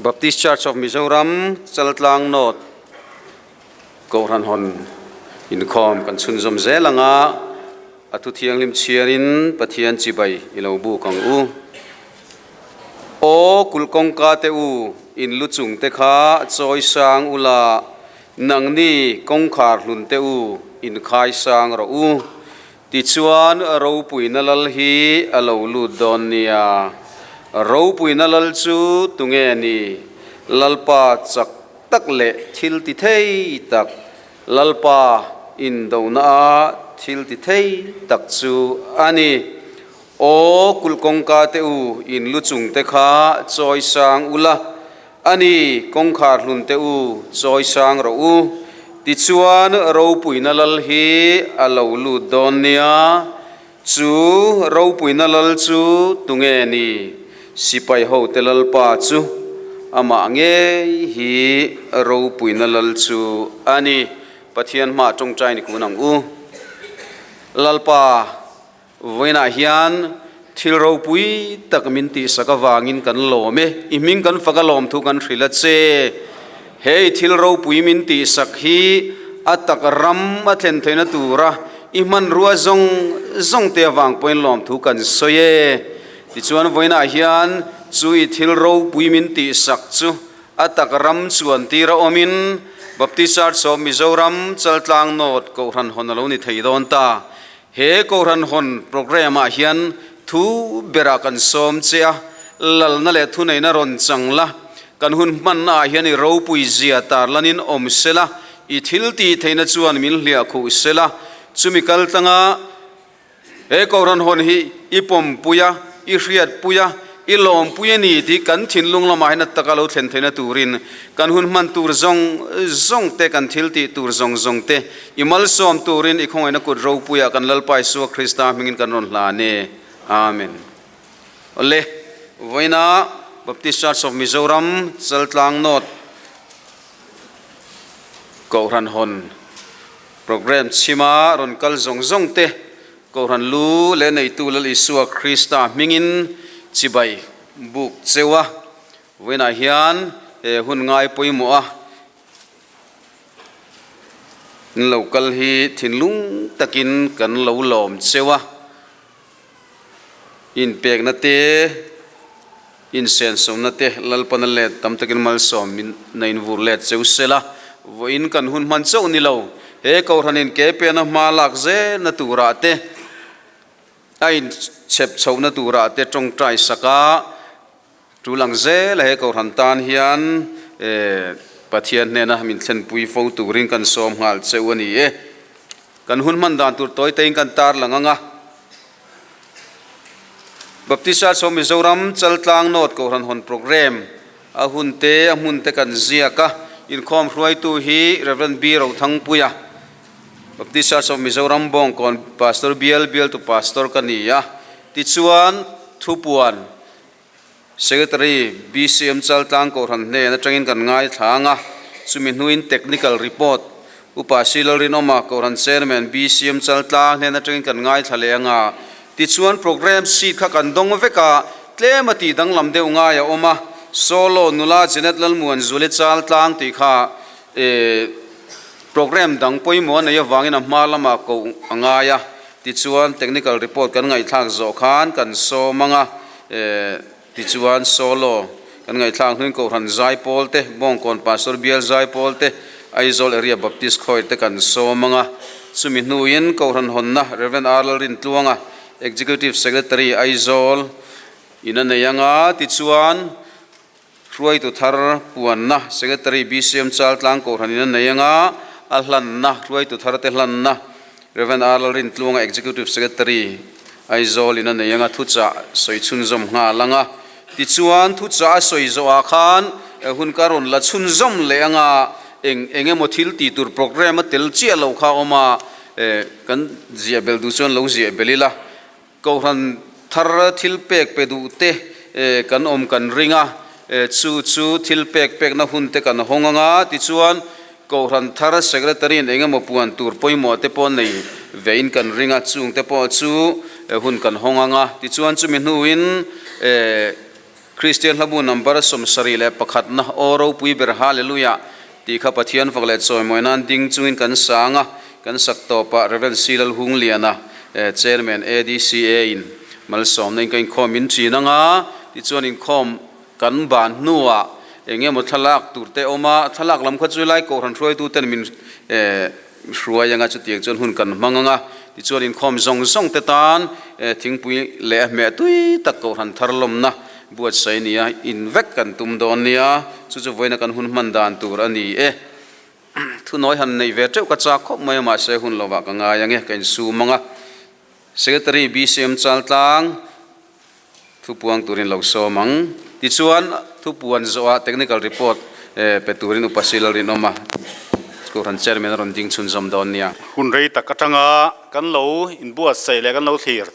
Baptist Church of Mizoram Chaltlang North Kohhran hawn inkhawm kan chhunzawm zel ang a, a thu thianghlim chhiarin Pathian chibai i lo buk ang u. Aw kulh kawngka te u, in lu chung te kha chawi sang ula, nangni kawngkhar hlun te u, in khai sang rawh u. Tichuan ropuina lal hi a lo lut dawn nia. Ropuina lal chu tunge ni? Lalpa chak tak leh thil ti thei tak, Lalpa indona a thil ti thei tak chu a ni. Aw kulh kawngka te u, in lu chung te kha chawi sang ula, A ni, kawngkhar hlun te u, chawi sang rawh u. Tichuan ropuina lal hi a lo lut dawn nia. Chu ropuina lal chu tunge ni? Sipai hote lalpa chu amah ngei hi ropuina lal chu a ni. Pathian hmaah tawngtai ni kun ang u. Lalpa. Vawiinah hian thil ropui tak min tihsak avangin kan lawm e, i hming kan fak a lawm thu kan hrilh a che. Hei thil ropui min tihsak hi a tak ram a thlen theihna tura i hmanrua zawng zawng te avang pawhin lawm thu kan sawi e. Tichuan vawiinah hian chu i thil ropui min tihsak chu a tak ram chuan tir a awmin Baptist Church of Mizoram Chaltlang North Kohhran hawn a lo ni thei dawn ta. He Kohhran hawn programme ah hian thu berah kan sawm che a, lalna leh thuneihna rawn chang la, kan hun hmanna ah hian i ropui zia tarlanin awm se la, i thil tih theihna chuan min hliah khuh se la, chumi kal tlanga he Kohhran hawn hi i pawmpui a, i hriatpui a, I lawmpui a ni tih kan thinlung lamah hian a taka lo thlen theihna turin kan hun hman tur zawng zawng te, kan thil tih tur zawng zawng te i malsawm turin i khawngaihna kut ropuiah kan Lalpa Isua Krista hmingin kan rawn hlan e. Amen. Awle, vawiina Baptist Church of Mizoram Chaltlang North Kohhran hawn Programme chhima rawn kal zawng zawng te Kohhran lu leh neitu Lal Isua Krista hmingin chibai buk cheu a, vawiinah hian he hun ngai pawimawh a in lo kal hi thinlung takin kan lo lawm cheu a, inpekna te, insensona te Lalpana let tam takin malsawm min na invur let cheu sela, vawiin kan hun hman chauh ni lo, he Kohhranin ke pena hma lak zelna turah te, a inchhep chhohna turah te tawngtai sak a, tul ang zel a he Kohhran tan hian Pathian hnena min thlenpui fo turin kan sawm nghal cheu a ni e. Kan hun hman dan tur tawi tein kan tarlang ang a. Baptist Church of Mizoram Chaltlang North Kohhran hawn Programme a hun te a hmun te kan ziak a, inkhawm hruaitu hi Rev. B. Rothangpuia, Baptist Church of Mizoram Bawngkawn Pastor Bial Bialtu Pastor ka ni a, tichuan Thupuan Secretary BCM Chaltlang Kohhran hnen atangin kan ngaithla ang a, chumi hnuin Technical Report Upa Si Lalrinawma Kohhran Chairman BCM Chaltlang hnen atangin kan ngaithla leh ang a, tichuan Programme Sheet kha kan dawng vek a, tlem a tih danglam deuh ngai a awm a, Solo Nula Janet Lalmuanzuli Chaltlang tih kha Programme dang pawimawh a neih avangin a hma lamah koh a ngai a, tichuan Technical Report kan ngaihthlak zawh khan kan sawm ang a. Tichuan solo kan ngaihthlak hnuin Kohhran Zaipawl te, Bawngkawn Pastor Bial Zaipawl te, Aizawl Area Baptist Choir te kan sawm ang a. Chumi hnuin Kohhran hawnna Rev. R. Lalrintluanga, Executive Secretary, Aizawl in a nei ang a. Tichuan hruaitu thar puanna Secretary BCM Chaltlang Kohhran in a nei ang a, a hlanna hruaitu thar te hlanna Rev. R. Lalrintluanga Executive Secretary Aizawl in a nei ang a, thuchah sawi chhunzawm nghal ang a. Tichuan thuchah a sawi zawhah khan hun ka rawn la chhunzawm leh ang a, eng eng emaw thil tih tur programme a tel chiah lo kha a awm a, kan ziah belh duh chuan lo ziah belh ila. Kohhran thar thil pek pe duh te kan awm kan ring a, chu chu thil pek pekna hun te kan hawng ang a, tichuan Kohhran thar Secretary in engemaw puan tur pawimawh te pawh nei ve in kan ring a, chung te pawh chu hun kan hawng ang a, tichuan chumi hnuin. Kristian hlabu number 71 na Aw ropui ber Hallelujah tih kha Pathian fak leh chawimawi nan ding chungin kan sang a, kan sak tawpah Rev. C. Lalhungliana, Chairman ADCA in malsawmna in ka inkhawm min ṭin anga, tichuan inkhawm kan ban hnuah eng emaw thlalak tur te awm a, thlalak lam kha chu lai kohhran hruaitu ten min hruai anga chutiang chuan hun kan hmang anga, tichuan inkhawm zawng zawng te tan thingpui leh a hmeh tui tak kohhran thar lawmna buatsaih nia in vek kan tum dawn nia, chu chu vawiina kan hun hman dan tur a ni e. Thunawi han neih ve teuh ka chak khawp mai a, mahse hun lovah ka ngai ange, ka insum anga. Secretary BCM Chaltlang thupuang turin lo sawm ang. Tichuan, thupuan zawhah technical report pe turin Upa Silal Rinawma Kohhran Chairman a rawn ding chhunzawm dawn nia. Hun rei tak atanga kan lo inbuatsaih leh kan lo thlir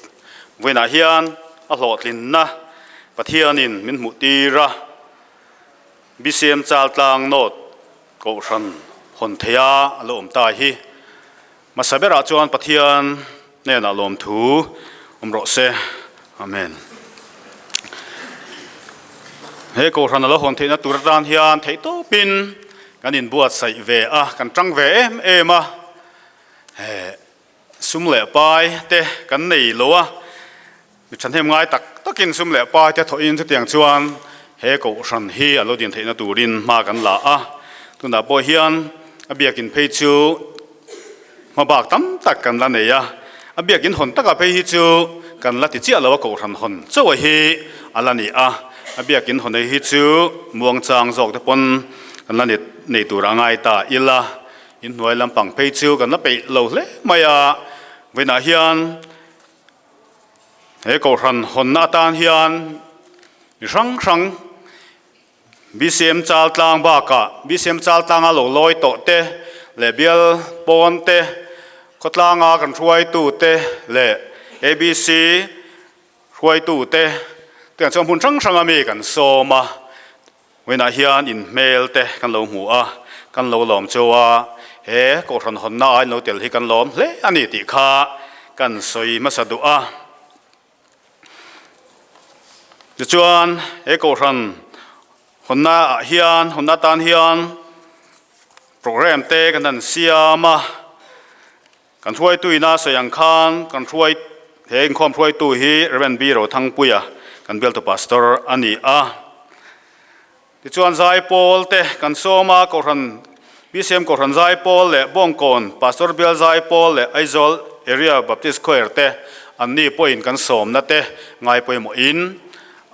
vawiinah hian a hlawhtlinna Pathianin min hmuh tir a, BCM Chaltlang North Kohhran hawn theia a lo awm ta hi. Hmasa berah chuan Pathian hnenah lawmthu awm rawh se. Amen. He Kohhran a lo hawn theihna tur atan hian theihtawpin kan inbuatsaih ve a, kan tang ve em em a. He sum leh pai te kan nei lo a, mi thahnem ngai tak takin sum leh pai te thawhin chutiang chuan he Kohhran hi a lo din theihna turin hma kan la a. Tunah pawh hian a biakin phei chu Hma bak tam tak kan la nei a, a biakin hawn takah phei hi chu kan la ti chiah lo a, kohhran hawn chauh hi a la ni a, a biakin hawn hi chu muangchang zawk te pawn kan la nei tur a ngai ta ila, inhnuai lampang phei chu kan la peih lo hle mai a, vawiinah hian he kohhran hawnna atan hian mi hrang hrang BCM Chaltlang bakah BCM Chaltlanga lo lawi tawh te leh bial pawn te, khawtlanga kan hruaitu te leh ABC hruaitu te tiang chuan hmun hrang hranga mi kan sawm a, vawiinah hian inhmel te kan lo hmu a, kan lo lawm chu a, he kohhran hawnna a inlo tel hi kan lawm hle a ni tih kha kan sawi hmasa duh a. Tichuan he kohhran hawnna ah hian hawnna atan hian program te kan han siam a, kan hruaitu ina sawi ang khan kan hruai he inkhawm hruaitu hi Rev B Rothangpuia kan bialtu pastor a ni a. Tichuan Zaipawl te kan sawm a, Kohhran BCM Kohhran Zaipawl leh Bawngkawn Pastor Bial Zaipawl leh Aizawl Area Baptist Choir te an ni pawhin kan sawmna te ngai pawimawhin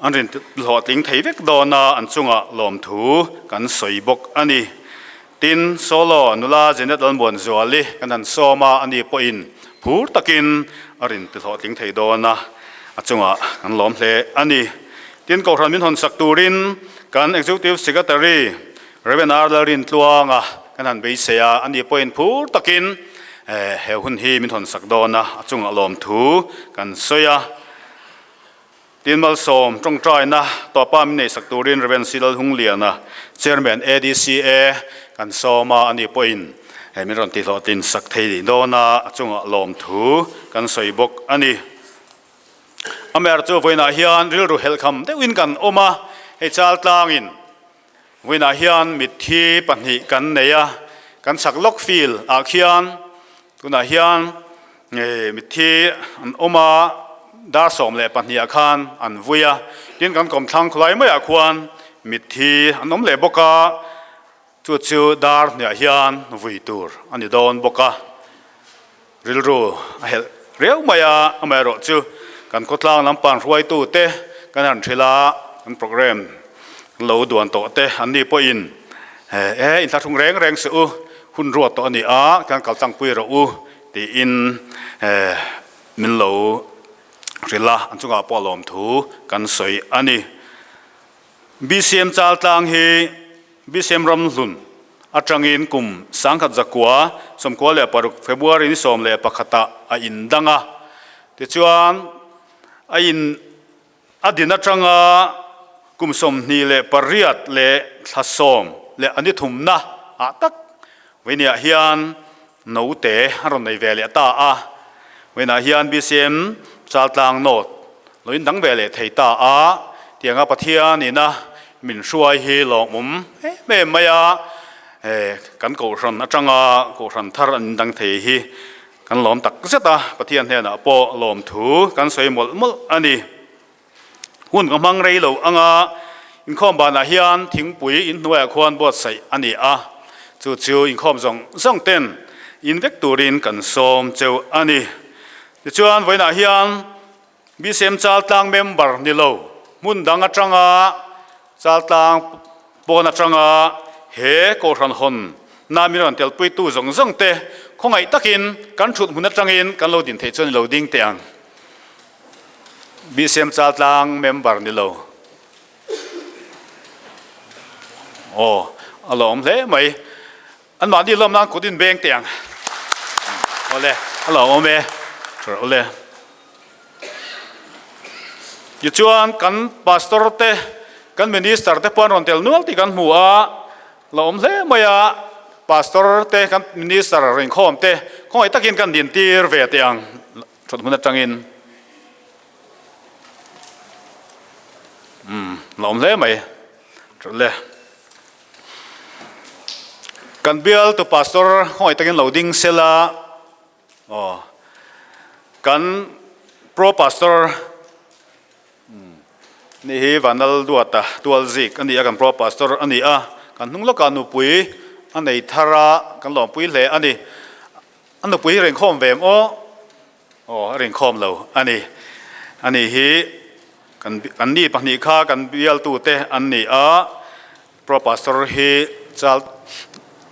an rin hlawhtling thei vek dawn a, an chungah lawmthu kan sawi bawk a ni. Tin, Solo nula Jenet Lalmuanzuali kan han sawm a, ani pawhin phur takin a rin tihlawhtling thei dawn a, a chungah kan lawm hle a ni. Tin, Kohhran min hawnsak turin kan Executive Secretary Rev. R. Lalrintluanga kan han beisei a, ani pawhin phur takin he hun hi min hawnsak dawn a, a chungah lawmthu kan sawi a. Tin Malsawm tawngtaina tawpa min neihsak turin Rev. C. Lalhungliana, Chairman ADCA kan sawm a, ani pawhin hei min rawn tihlawhtlin sak thei dawn a, a chungah lawmthu kan sawi bawk a ni. Amaherawhchu chu vawiinah hian rilru helhkham deuhin kan awm a, hei Chaltlangin vawiinah hian mitthi pahnih kan nei a, kan chhak lawk field ah khian Tunah hian mitthi an awm a, dar 12 ah khan an vui a, tin kan kawmthlang khawlai maiah khuan mitthi an awm leh bawk a, chu chu dar hniah hian vui tur a ni dawn bawk a, rilru a helh riau mai a, amaherawh chu kan khawtlang lampang hruaitu te kan han hrilh a, kan program lo duan tawh te an ni pawhin e inthlahrung reng reng suh u, Hun ruat tawh a ni a, kan kal tlangpui rawh u tiin min lo hrilh a, an chungah pawh lawmthu kan sawi a ni. BCM Chaltlang hi BCM Ramhlun atangin kum 1996 February ni 11 ah a indang a, tichuan a in A din atanga kum 28 leh thla sawm leh a ni thumna ah tak Vawinia hian note a rawn nei ve leh ta a. Vawiinah hian BCM Chaltlang North lo indang ve leh thei ta a. Tianga Pathian ina min hruai hi lawmawm em em mai a, kan kohhran atanga kohhran thar an dang thei hi kan lawm tak zet a, Pathian hnenah pawh lawmthu kan sawi mawlh mawlh a ni. Hun ka hmang rei lo anga inkhawm banah hian thingpui inhnuaiah khuan buatsaih a ni a, chu chu inkhawm zawng zawng ten in vek turin kan sawm cheu a ni. Tichuan vawiinah hian BCM Chaltlang member ni lo hmun dang atanga Chaltlang pawn atanga he Kohhran hawn na min rawn telpuitu zawng zawng te khawngaih takin kan thut hmun atangin kan lo din theih chuan i lo ding teh ang. BCM Chaltlang member ni lo. Aw, a lawm hle mai. An mahni lawm nan kut in beng teh ang. Awle, a lo awm e. Tha rawh ule. Tichuan kan pastor te, kan minister te pawh an rawn tel nual tih kan hmu a, la awm hle mai a, pastor te, kan minister rinkhawm te khawngaih takin kan din tir ve teh ang thut hmun atangin. Umm, la awm hle mai. Tha rawh ule. Kan bial tu pastor khawngaih takin lo ding sela aw kan pro pastor ni hi Vanal Duata Tualzik a ni a kan pro pastor a ni a kan hnung lawkah nupui a nei thar a kan lawmpui hle a ni a nupui hi rinkhawm ve em aw aw a rinkhawm lo a ni a ni hi kan an ni pahnih kha kan bialtute an ni a Pro Pastor hi chal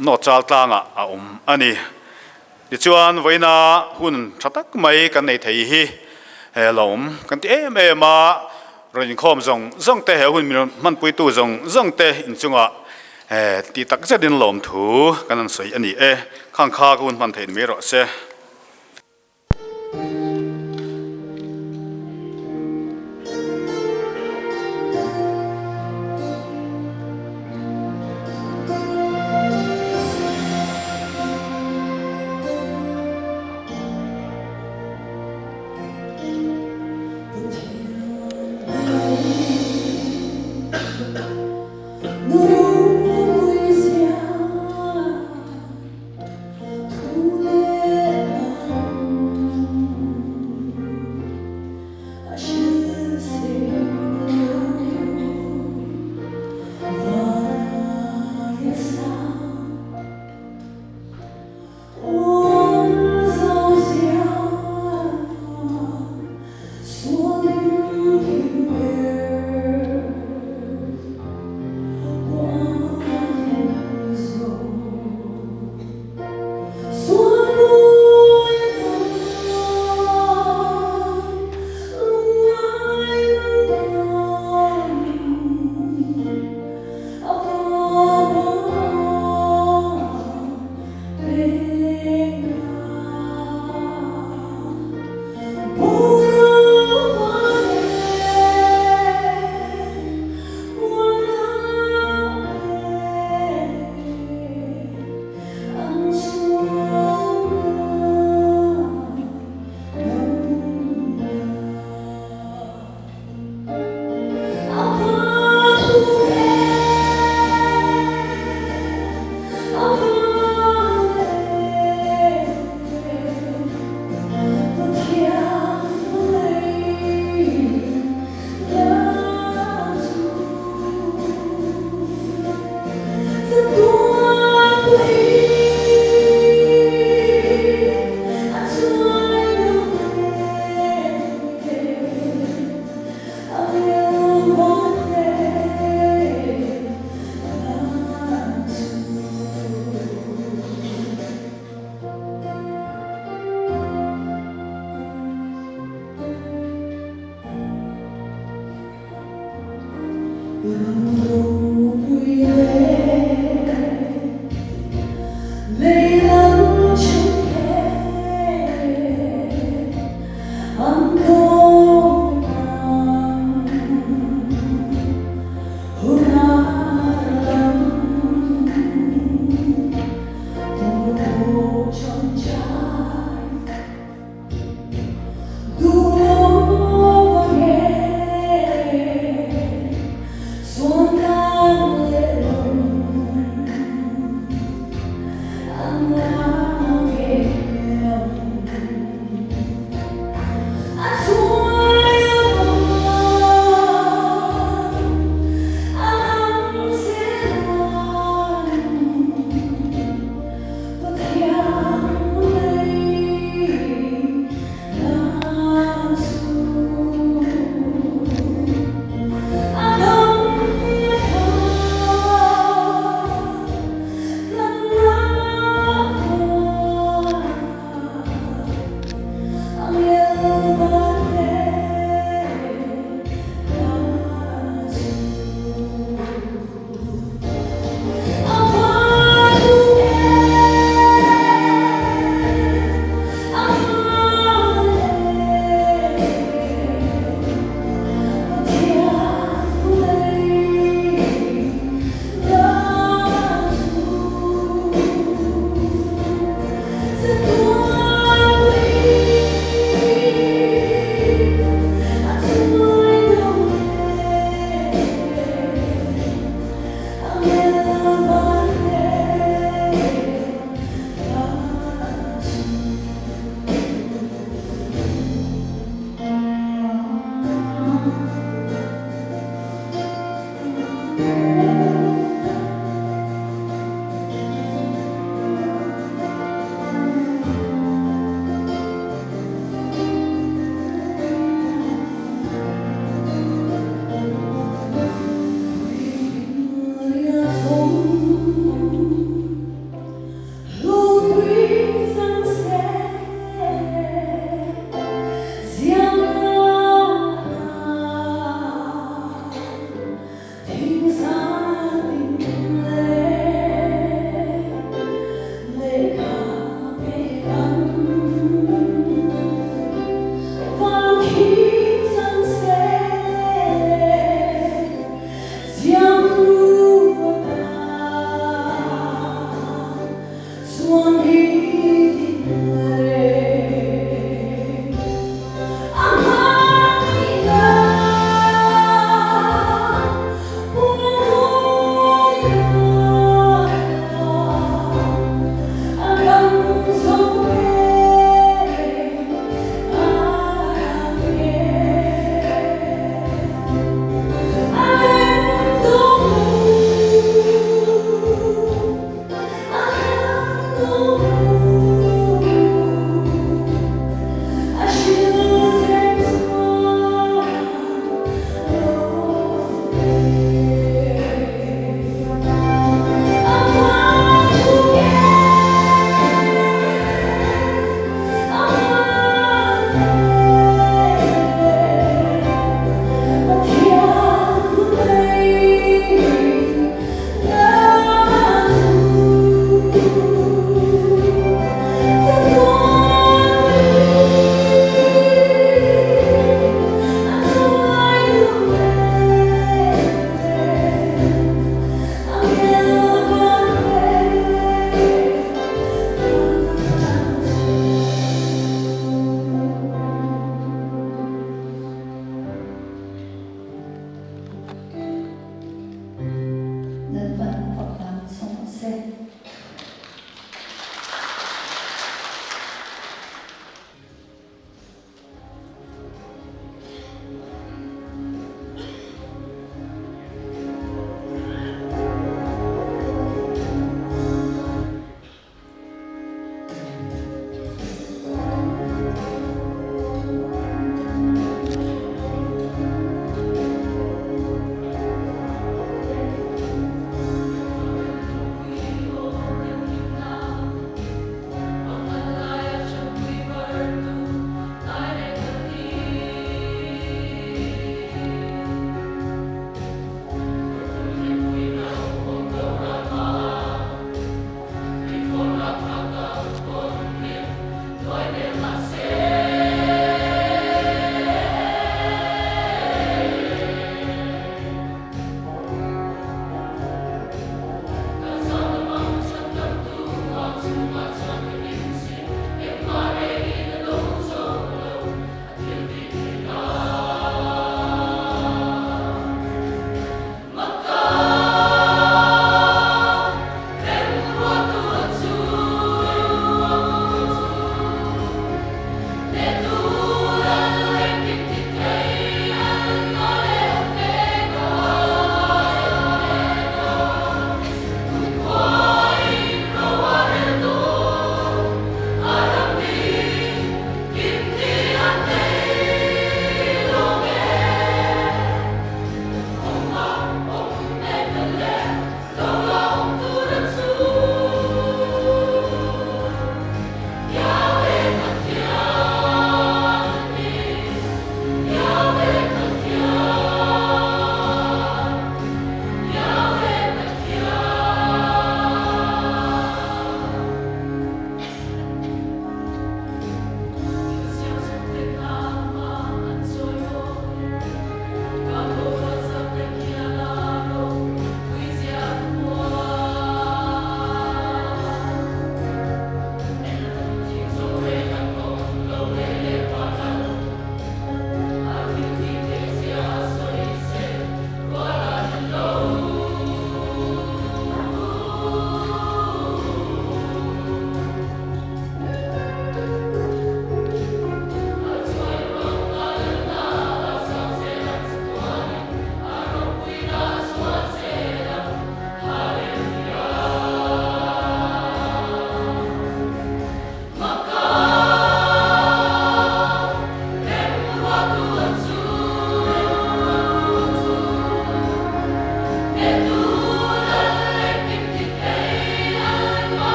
North Chaltlangah a awm a ni. Tichuan vawiina hun tha tak mai kan nei thei hi he lo awm kan ti em em a, rawn inkhawm zawng zawng te he hun min hmanpuitu zawng zawng te inchungah he ti tak zetin lawmthu kan han sawi a ni e. Khang kha ka hun hman theih ni mai rawh se.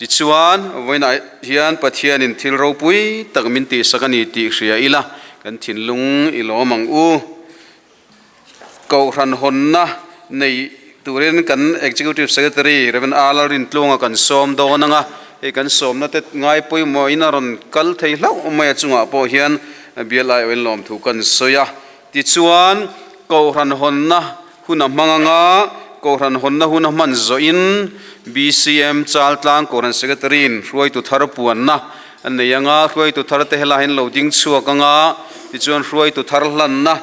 Tichuan, vawiinah hian Pathianin thil ropui tak min tihsak a ni tih hria ila, kan thinlung i lawm ang u. Kohhran hawnna nei turin kan Executive Secretary Rev. A Lalrintlunga kan sawm dawn ang a, hei kan sawmna te ngai pawimawhin a rawn kal thei hlauh mai a chungah pawh hian bial aiawhin lawmthu kan sawi a. Tichuan, Kohhran hawnna hun a hmang anga Kohhran hawnna hun a hman zawhin BCM Chaltlang Kohhran Secretary-in hruaitu thar puanna a nei anga hruaitu thar te helaiin lo ding chhuak anga tichuan hruaitu thar hlanna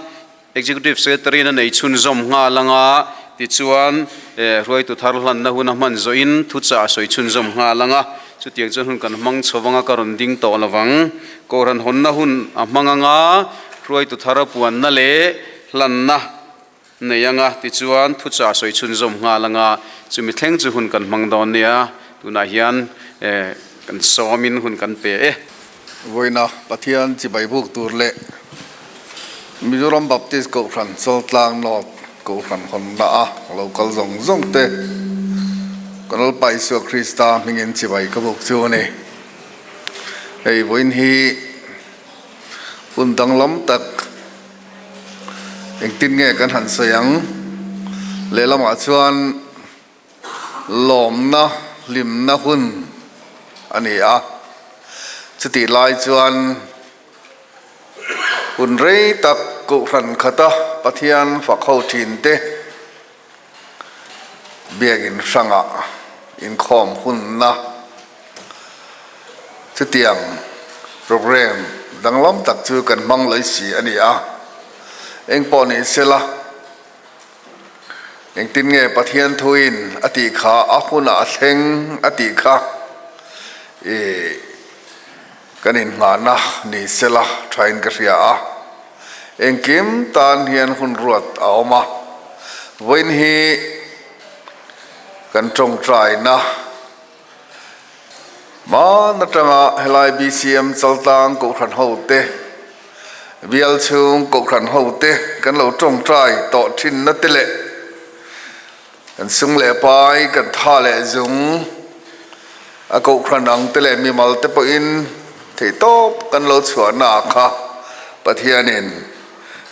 Executive Secretary-in a nei chhunzawm nghal anga tichuan hruaitu thar hlanna hun a hman zawhin thuchah a sawi chhunzawm nghal anga chutiang chuan hun kan hmang chho anga ka rawn ding tawh lovang. Kohhran hawnna hun a hmang anga hruaitu thar puanna leh hlanna nei anga tichuan thuchah sawi chhunzawm nghal anga chumi thleng chu hun kan hmang dawn nia tunah hian kan sawmin hun kan pe e. Vawiina Pathian chibai buk tur leh Mizoram Baptist Kohhran Chaltlang North Kohhran hawnna a lo kal zawng zawng te kan Lalpa Isua Krista hmingin chibai ka buk chu a ni. Hei vawiin hi hun danglam tak Engtin nge kan han sawi ang? Lehlamah chuan lawmna, hlimna hun a ni a. Chutih lai chuan hun rei tak Kohhran khata Pathian fak ho thin te biakin hrangah inkhawm hunna chutiang program danglam tak chu kan hmang lawi si a ni a. Engpawh ni sela, engtin nge Pathian thuin a tih kha a hunah a thleng a tih kha ih kan inngahna ni sela thain ka hria a. Engkim tan hian hun ruat a awm a, vawiin hi kan tawngtaina hman atanga helai BCM Chaltlang Kohhran hote, bial chhung Kohhran hote kan lo tawngtai tawh thinna te leh kan sum leh pai kan tha leh zung a Kohhran ang te leh mimal te pawhin theihtawp kan lo chhuahna ah kha Pathianin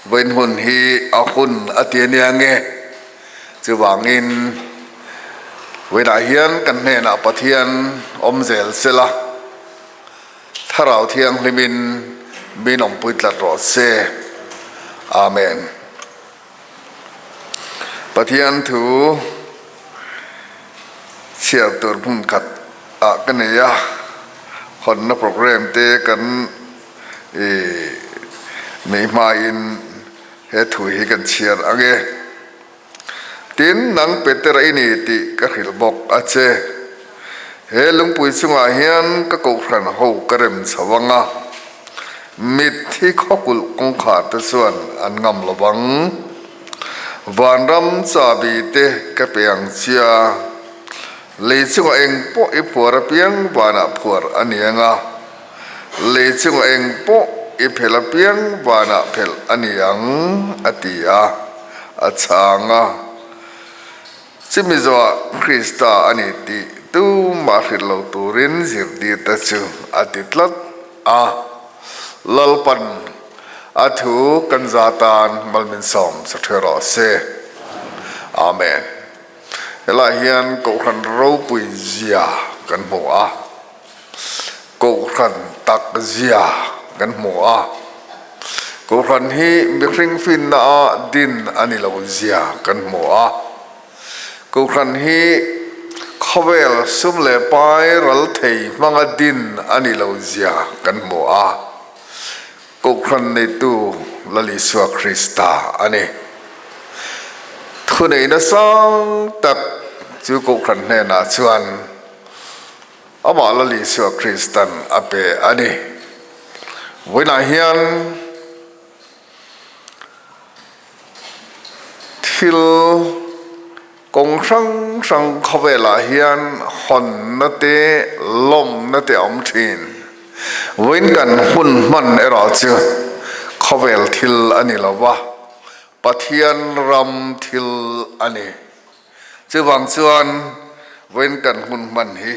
vawiin hun hi a hun a ti a nia nge? Chuvangin vawiinah hian kan hnenah Pathian awm zel sela, Thlarau Thianghlimin min awmpui tlat rawh se. Amen. Pathian thu chhiar tur hmun khat ah ka nei a, hawnna program te kan ih neih hmain he thu hi kan chhiar ang e. Tin, nang Petera i ni tih ka hrilh bawk a che. He lungpui chungah hian ka kohhran ho ka rem chho ang a. Mitthi khawkulh kawngkhar te chuan an ngam lo vang. Vanram chabi te ka pe ang chia. Lei chungah eng pawh i phuar apiang vanah phuar a ni ang a, lei chungah eng pawh i phelh apiang vanah phelh a ni ang, a ti a, a chhang a. Chumi zawhah Krista a ni tih tumah hrilh lo turin zirtirte chu a ti tlat a. Lalpan a thu kan za tan malminsawm sa ṭhe rawh se. Amen. Helaiah hian Kohhran ropui zia kan hmu a, Kohhran tak zia kan hmu a. Kohhran hi mihring finna a din a ni lo zia kan hmu a. Kohhran hi khawvel sum leh pai ral thei hmanga din a ni lo zia kan hmu a. Kohhran neitu Lal Isua Krista a ni. Thuneihna sang tak chu Kohhran hnenah chuan Amah Lal Isua Kristan a pe a ni. Vawiinah hian thil kawng hrang hrang khawvelah hian hawnna te, lawmna te a awm thin. Vawiin kan hun hman erawh chu khawvel thil a ni lo va, Pathian ram thil a ni. Chuvang chuan vawiin kan hun hman hi.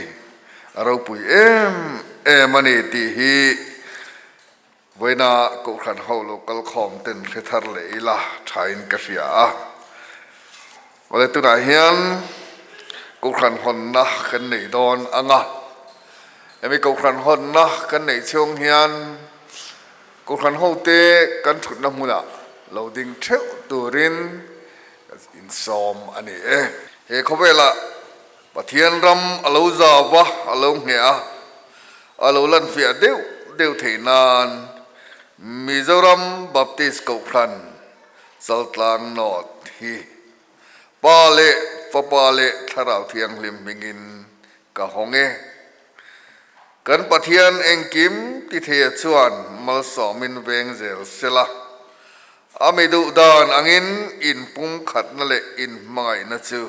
A ropui em em a ni tih hi vawiina Kohhran ho lo kal khawm ten hre thar leh ila thain ka hria a. Awle tunah hian Kohhran hawnna kan neih dawn ang a, hemi Kohhran hawnna kan neih chhung hian Kohhran hote kan thutna hmunah lo ding theuh turin insawm a ni e. He khawvelah Pathian ram a lo zau va, a lo ngheh a, a lo lanfiah deuh deuh theih nan Mizoram Baptist Kohhran Chaltlang North hi Pa leh Fapa leh Thlarau Thianghlim hmingin ka hawng e. Kan Pathian engkim titheia chuan malsawmin veng zel sela, a mi duh dan angin inpumkhatna leh inhmangaihna chu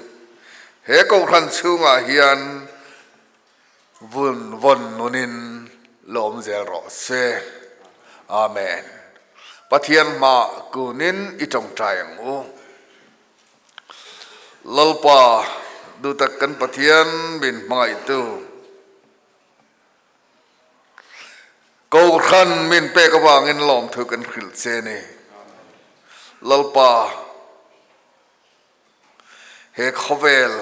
he kohhran chhungah hian vun vawn nunin lawm zel rawh se. Amen. Pathian hmah kunin i tawngtai ang u. Lalpa, duhtak kan Pathian min hmangaihtu, Kohhran min pek avangin lawmthu kan hrilh che ni. Lalpa, he khawvel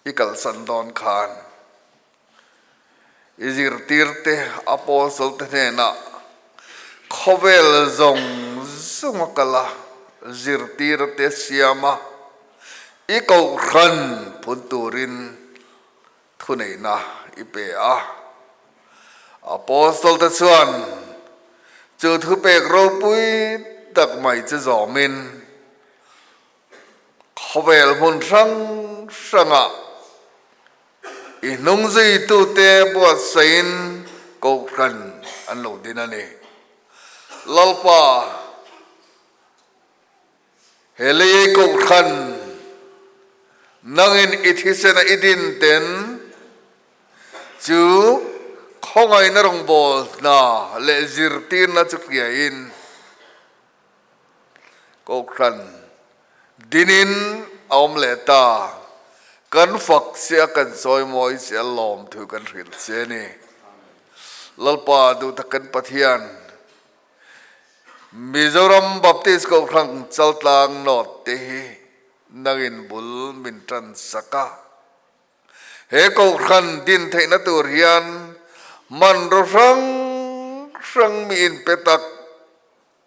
i kalsan dawn khan i zirtirte Apostle te hnenah khawvel zawng zawng a kal a, zirtirte siam a, i kohhran phun turin thuneihna i pe a. Apostle te chuan chu thupek ropui tak mai chu zawmin, Khawvel hmun hrang hrangah i hnungzuitute buatsaihin Kohhran an lo din a ni. Lalpa, he lei Kohhran nangin i thisena i din ten chu khawngaihna rawngbâwl hna leh zirtîrna chu hriain, Kohhran dinin a awm leh ta. Kan fak che a, kan chawimawi che a, lawmthu kan hrilh che a ni. Lalpa duhtak kan Pathian, Mizoram Baptist Kohhran Chaltlang North te hi nangin bul min tan sak a. He Kohhran din theihna tur hian hmanraw hrang hrang mi inpe tak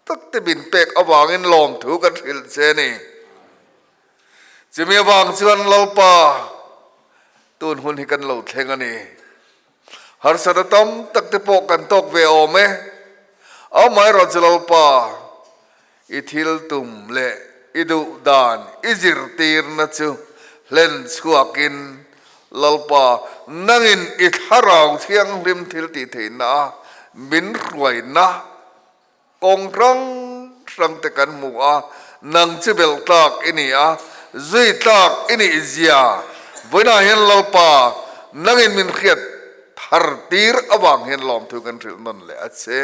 tak te min pek avangin lawmthu kan hrilh che a ni. Chumi avang chuan Lalpa tun hun hi kan lo thleng a ni. Harsatna tam tak te pawh kan tawk ve awm e. Amaherawhchu Lalpa i thil tum leh i duh dan i zirtirna chu hlen chhuakin Lalpa nangin i thlarau thianghlim thil tih theihna a min hruaina Kawng hrang hrang te kan hmu a, nang chi belh tlak i ni a, zui tlak i nih zia vawiinah hian Lalpa nangin min hriat thar tir avang hian lawmthu kan hrilh nawn leh a che.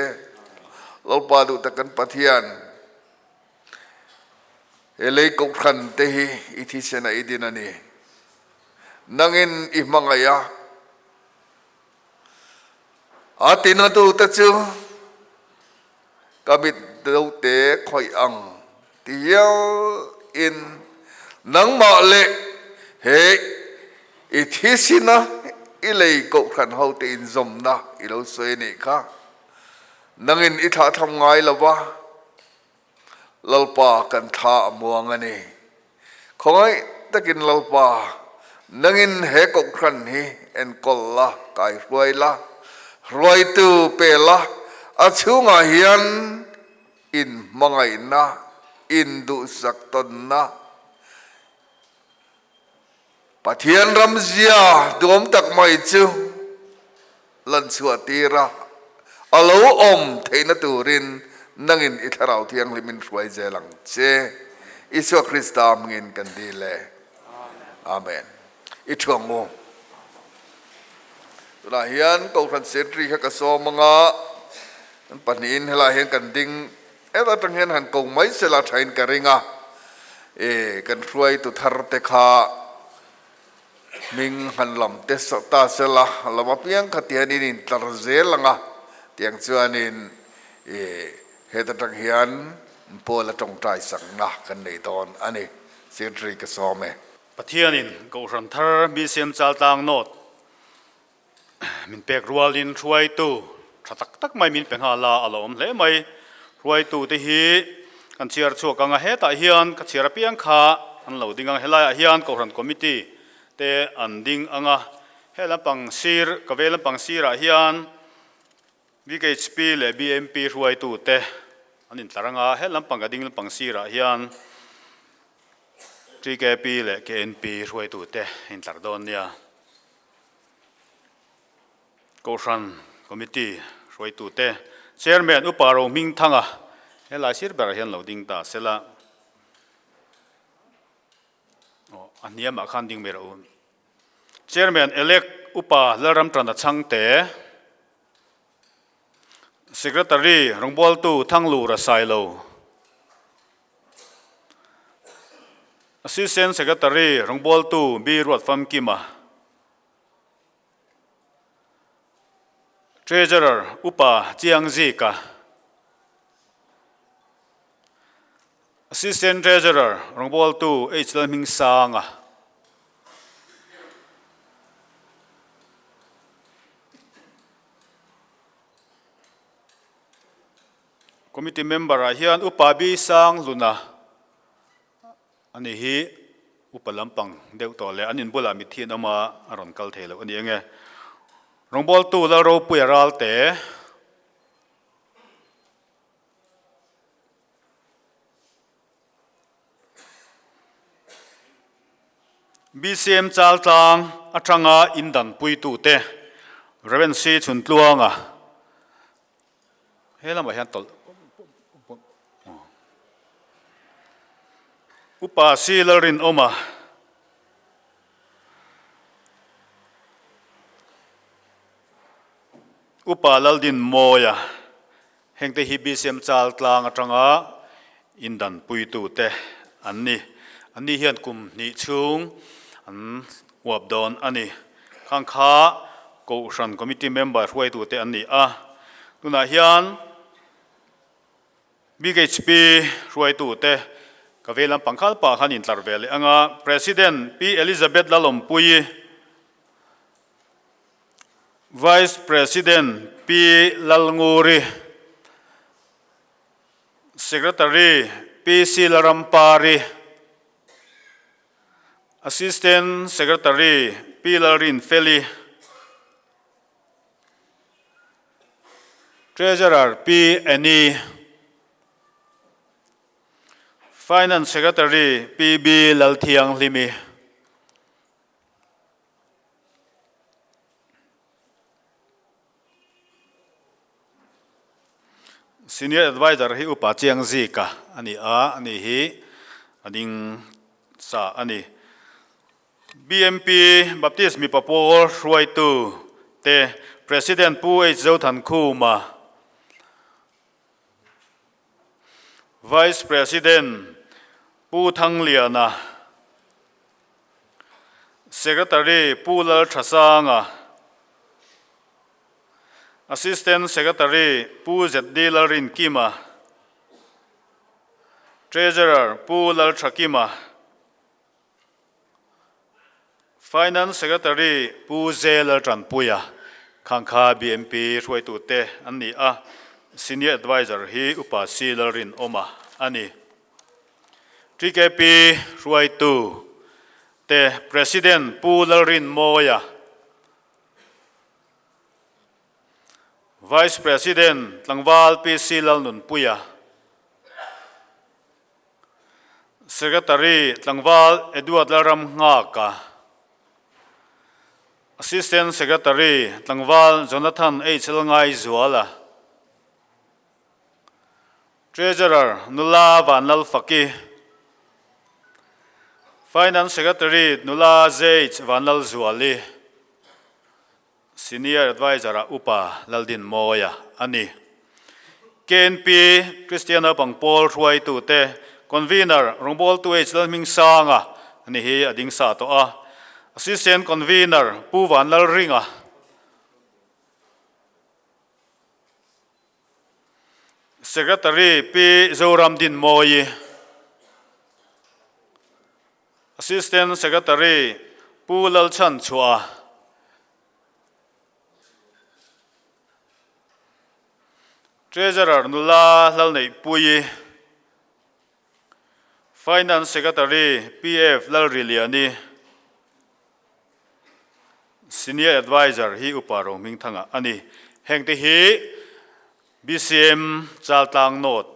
Lalpa duh tak kan Pathian, he lei kohhran te hi i thisen a i din a ni. Nangin i hmangaih a. A tinatute chu ka mit dote khawih ang ti hial in nangmah leh he i thisina i lei kohhran hote inzawmna i lo sawi a nih kha. Nangin i thlahthlam ngai lo va, Lalpa kan thla a muang a ni. Khawngaih takin Lalpa, nangin he kohhran hi enkawl la, kaihruai la, hruaitu pe la, a chhungah hian inhmangaihna, induhsak tawnna, Pathian ramzia duam tak mai chu lan chhuah tir a, a lo awm theihna turin nangin i Thlarau Thianghlimin hruai zel ang che. Isua Krista hmingin kan dil e. Amen. I thu ang u. Tunah hian Kohhran Secretary kha ka sawm anga, kan pahnihin helaiah hian kan ding Heta atang hian han ko mai sela thain ka ring a, e kan hruaitu thar te kha Hming han lam te ta sela, lam apiang kha tianin intlar zel ang a, tiang chuanin i heta tang hian Paula tawngtai sakna kan nei dawn a ni. Secretary ka sawm e. Pathianin Kohhran thar BCM Chaltlang North min pek rualin hruaitu tha tak tak mai min pe nghal a, a la awm hle mai. Hruaitu te hi kan chhiar chhuak ang a, hetah hian ka chhiar apiang kha an lo ding ang. Helaiah hian Kohhran Committee te an ding ang a, he lampang sir, ka ve lampang sirah hian BKHP leh BMP hruaitu te an intlar ang a, he lampang ka ding lampang sirah hian TKP leh KNP hruaitu te intlar dawn nia. Kohhran Committee hruaitute Chairman Upa Rohmingthanga helai sir berah hian lo ding ta sela. Aw, a hniamah khan ding mai rawh u. Chairman Elect Upa Lalramtana Chhangte, Secretary Rawngbawltu Thanglura Sailo, Assistant Secretary Rawngbawltu B Ruatfamkima, Treasurer Upa Chiang Zika, Assistant Treasurer Rawngbawltu H Lalhmingsanga, Committee member ah hian Upa B Sang Luna a ni hi upa lampang deuh tawh leh an inbulah mitthi an awm a, a rawn kal thei loh a ni eng e. Rawngbawltu Lalropuia Ralte. BCM Chaltlang atanga indanpuitute Rev. C. Chhuntluanga He lamah hian tawlh Upa Si Lalrinawma Upa Laldinmawia hengte hi BCM Chaltlang atanga indanpuitute an ni. Anni hian kum hnih chhung an uap dawn a ni. Khang kha Kohhran Committee member hruaitute an ni a. Tunah hian BHP hruaitute ka vei lampang khal pah khan intlar ve leh ang a. President Pi Elizabeth Lalawmpuii, Vice President Pi Lalnguri, Secretary Pi Silarampari, Assistant Secretary Pi Lalrinfeli, Treasurer Pi Annie, Finance Secretary Pi B Lalthianghlimi. Senior Adviser hi Upa Chiang Zika a ni a, ani hi a ding sa a ni. BMP Baptist mipa pawl hruaitu te President Pu H Zothankhuma, Vice President Pu Thangliana, Secretary Pu Lalthasanga, Assistant Secretary Pu ZD Lalrinkima, Treasurer Pu Lalthakima, Finance Secretary Pu J Laltanpuia, Khangkha BMP hruaitute an ni a, Senior Adviser hi Upa C Lalrinawma a ni. TKP hruaitu te President Pu Lalrinmawia, Vice President Tlangval PC Lalnunpuia, Secretary Tlangval Edward Lalramnghaka, Assistant Secretary Tlangval Jonathan H Lalngaizuala, Treasurer Nula Vanlalfaki, Finance Secretary Nula J Vanlalzuali, Senior Adviser-ah Upa Laldinmawia a ni. KNP Kristian Naupang Pawl hruaitute Convener Rawngbawltu H Lalhmingsanga a ni hi a ding sa tawh a. Assistant Convener Pu Vanlalringa. Secretary Pi Zoram Dinmawi. Assistant Secretary Pu Lalchhan Chhuah. Treasurer Nula Lalneihpuii. Finance Secretary PF Lalriliani, Senior Adviser hi Upa Rohmingthanga a ni. Hengte hi BCM Chaltlang North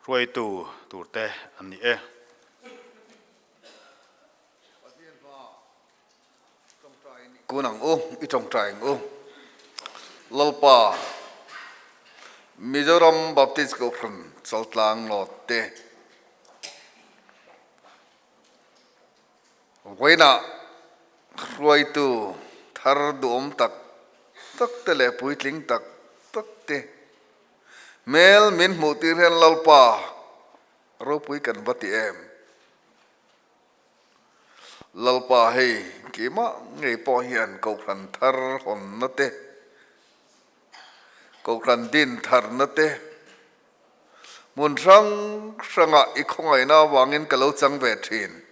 hruaitu turte an ni e. Kun ang u, i tawngtai ang u. Lalpa, Mizoram Baptist Kohhran Chaltlang North te vawiinah hruaitu thar duhawm tak tak te leh puitling tak tak te hmel min hmuh tir hian Lalpa ropui kan va ti em? Lalpa hei keimah ngei pawh hian Kohhran thar hawnna te, Kohhran din tharna te, hmun hrang hrangah i khawngaihna avangin ka lo chang ve thin.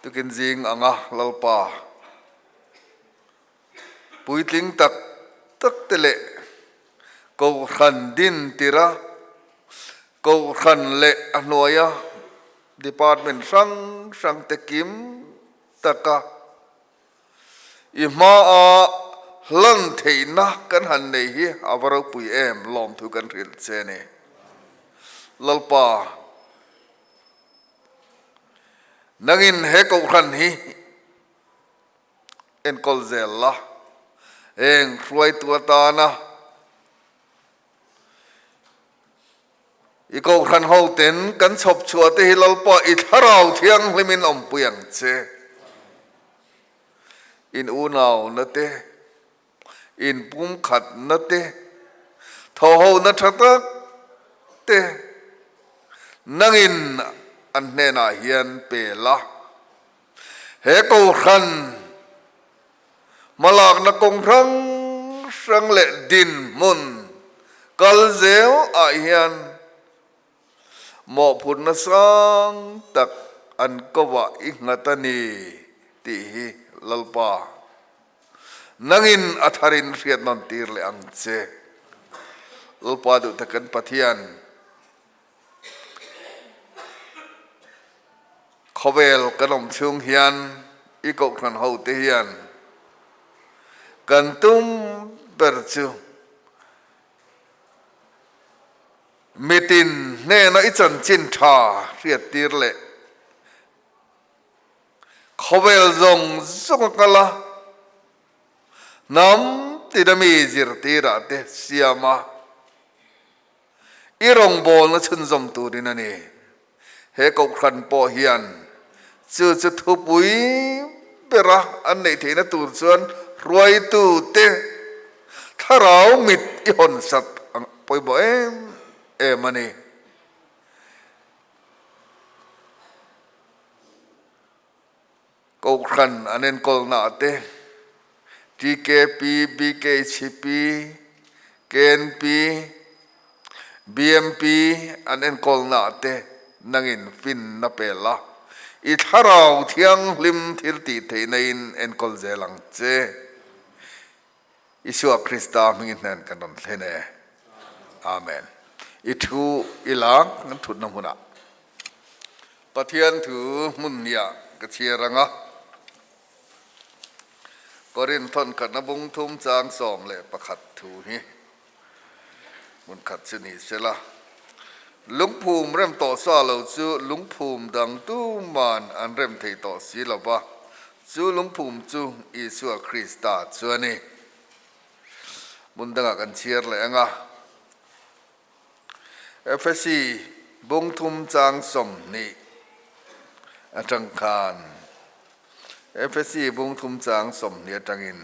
Tukin zing anga Lalpa puitling tak tak te leh Kohhran din tira Kohhran leh a hnuaia Department hrang hrang te kim taka i hmaa hlan theihna kan han nei hi a va ropui em lawmthu kan hrilh che ni. Lalpa, nangin he Kohhran hi enkawl zel la, heng hruaitu atana I Kohhran hoten kan chhawp chhuah te hi Lalpa i Thlarau Thianghlimin awmpui ang che. In unauna te, in pumkhatna te, thawhhona tha tak te nangin an hnenah hian pe la. He Kohhran Hmalakna kawng hrang hrang leh dinhmun kal zel ah hian mawhphurhna sang tak an kovah i nghat a ni tih hi Lalpa nangin a tharin hriat nawn tir leh ang che. Lalpa duh takin Pathian Khawvel kan awm chhung hian i kohhran ho te hian kan tum ber chu mitin hnena i chanchin tha hriat tir leh khawvel zawng zawng a kal a, hnam tina mi zirtirah te siam a. I rawngbawlna chhunzawm turin a ni. He Kohhran pawh hian chu chu thupui bera an neih theihna tur chuan hruaitute thlarau mit i hawn sat ang pawimawh em em a ni. Kohhran an enkawlnaah te, TKP, BKHP, KNP, BMP an enkawlnaah te nangin finna pel a, i thlarau thianghlim thil tih theihna in enkawl zel ang che. Isua Krista hmingin hnen kan rawn thlen e. Amen. I thu i lak kan thutna hmunah Pathian thu hmun hniah ka chhiar ang a. Korinth thawnkhatna bung thum chang 11 thu hi hmun khat chu ni sela. Lungphum rem tawh sa lo chu lungphum dang tuman an rem thei tawh si lo va, chu lungphum chu Isua Krista chu a ni. Hmun dangah kan chhiar leh ang a. Efesi bung thum chang 20 atang khan Efesi bung thum chang 20 atangin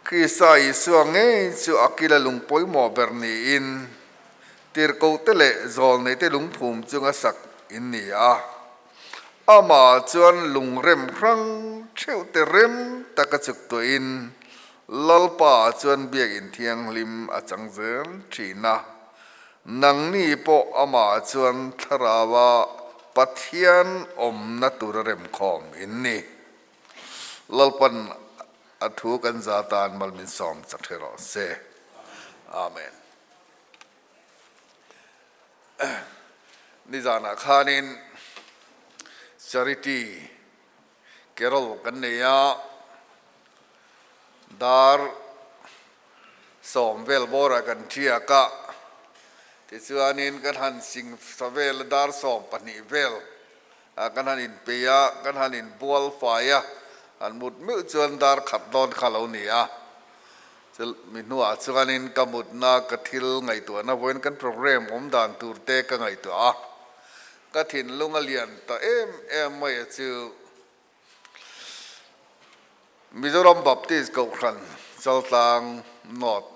Krista Isua ngei chu a kila lung pawimawh ber niin tirhkohte leh zawlneite lungphum chunga sak in ni a. Amah chuan lungrem hrang theuh te rem taka chuk tuahin Lalpa chuan biakinn thianghlim a chang zel thin a. Nangni pawh amah chuan Thlaraua Pathian awmna tura remkhawm in ni. Lalpan a thu kan za tan mal min sawm chak hre rawh se. Amen. Nizanah khanin Charity Carol kan nei a, dar 10 vel bawrah kan thiak a, tichuanin kan han sing sa vel a, dar 12 vel ah kan han inpeih a, kan han inbual fai a, han mut meuh chuan dar khat dawn kha lo ni a. Chu mi hnuah chuanin ka mutna ka thil ngaihtuahna vawiin kan program awm dan tur te ka ngaihtuah a, ka thinlung a lian ta em em mai a chu Mizoram Baptist Kohhran Chaltlang North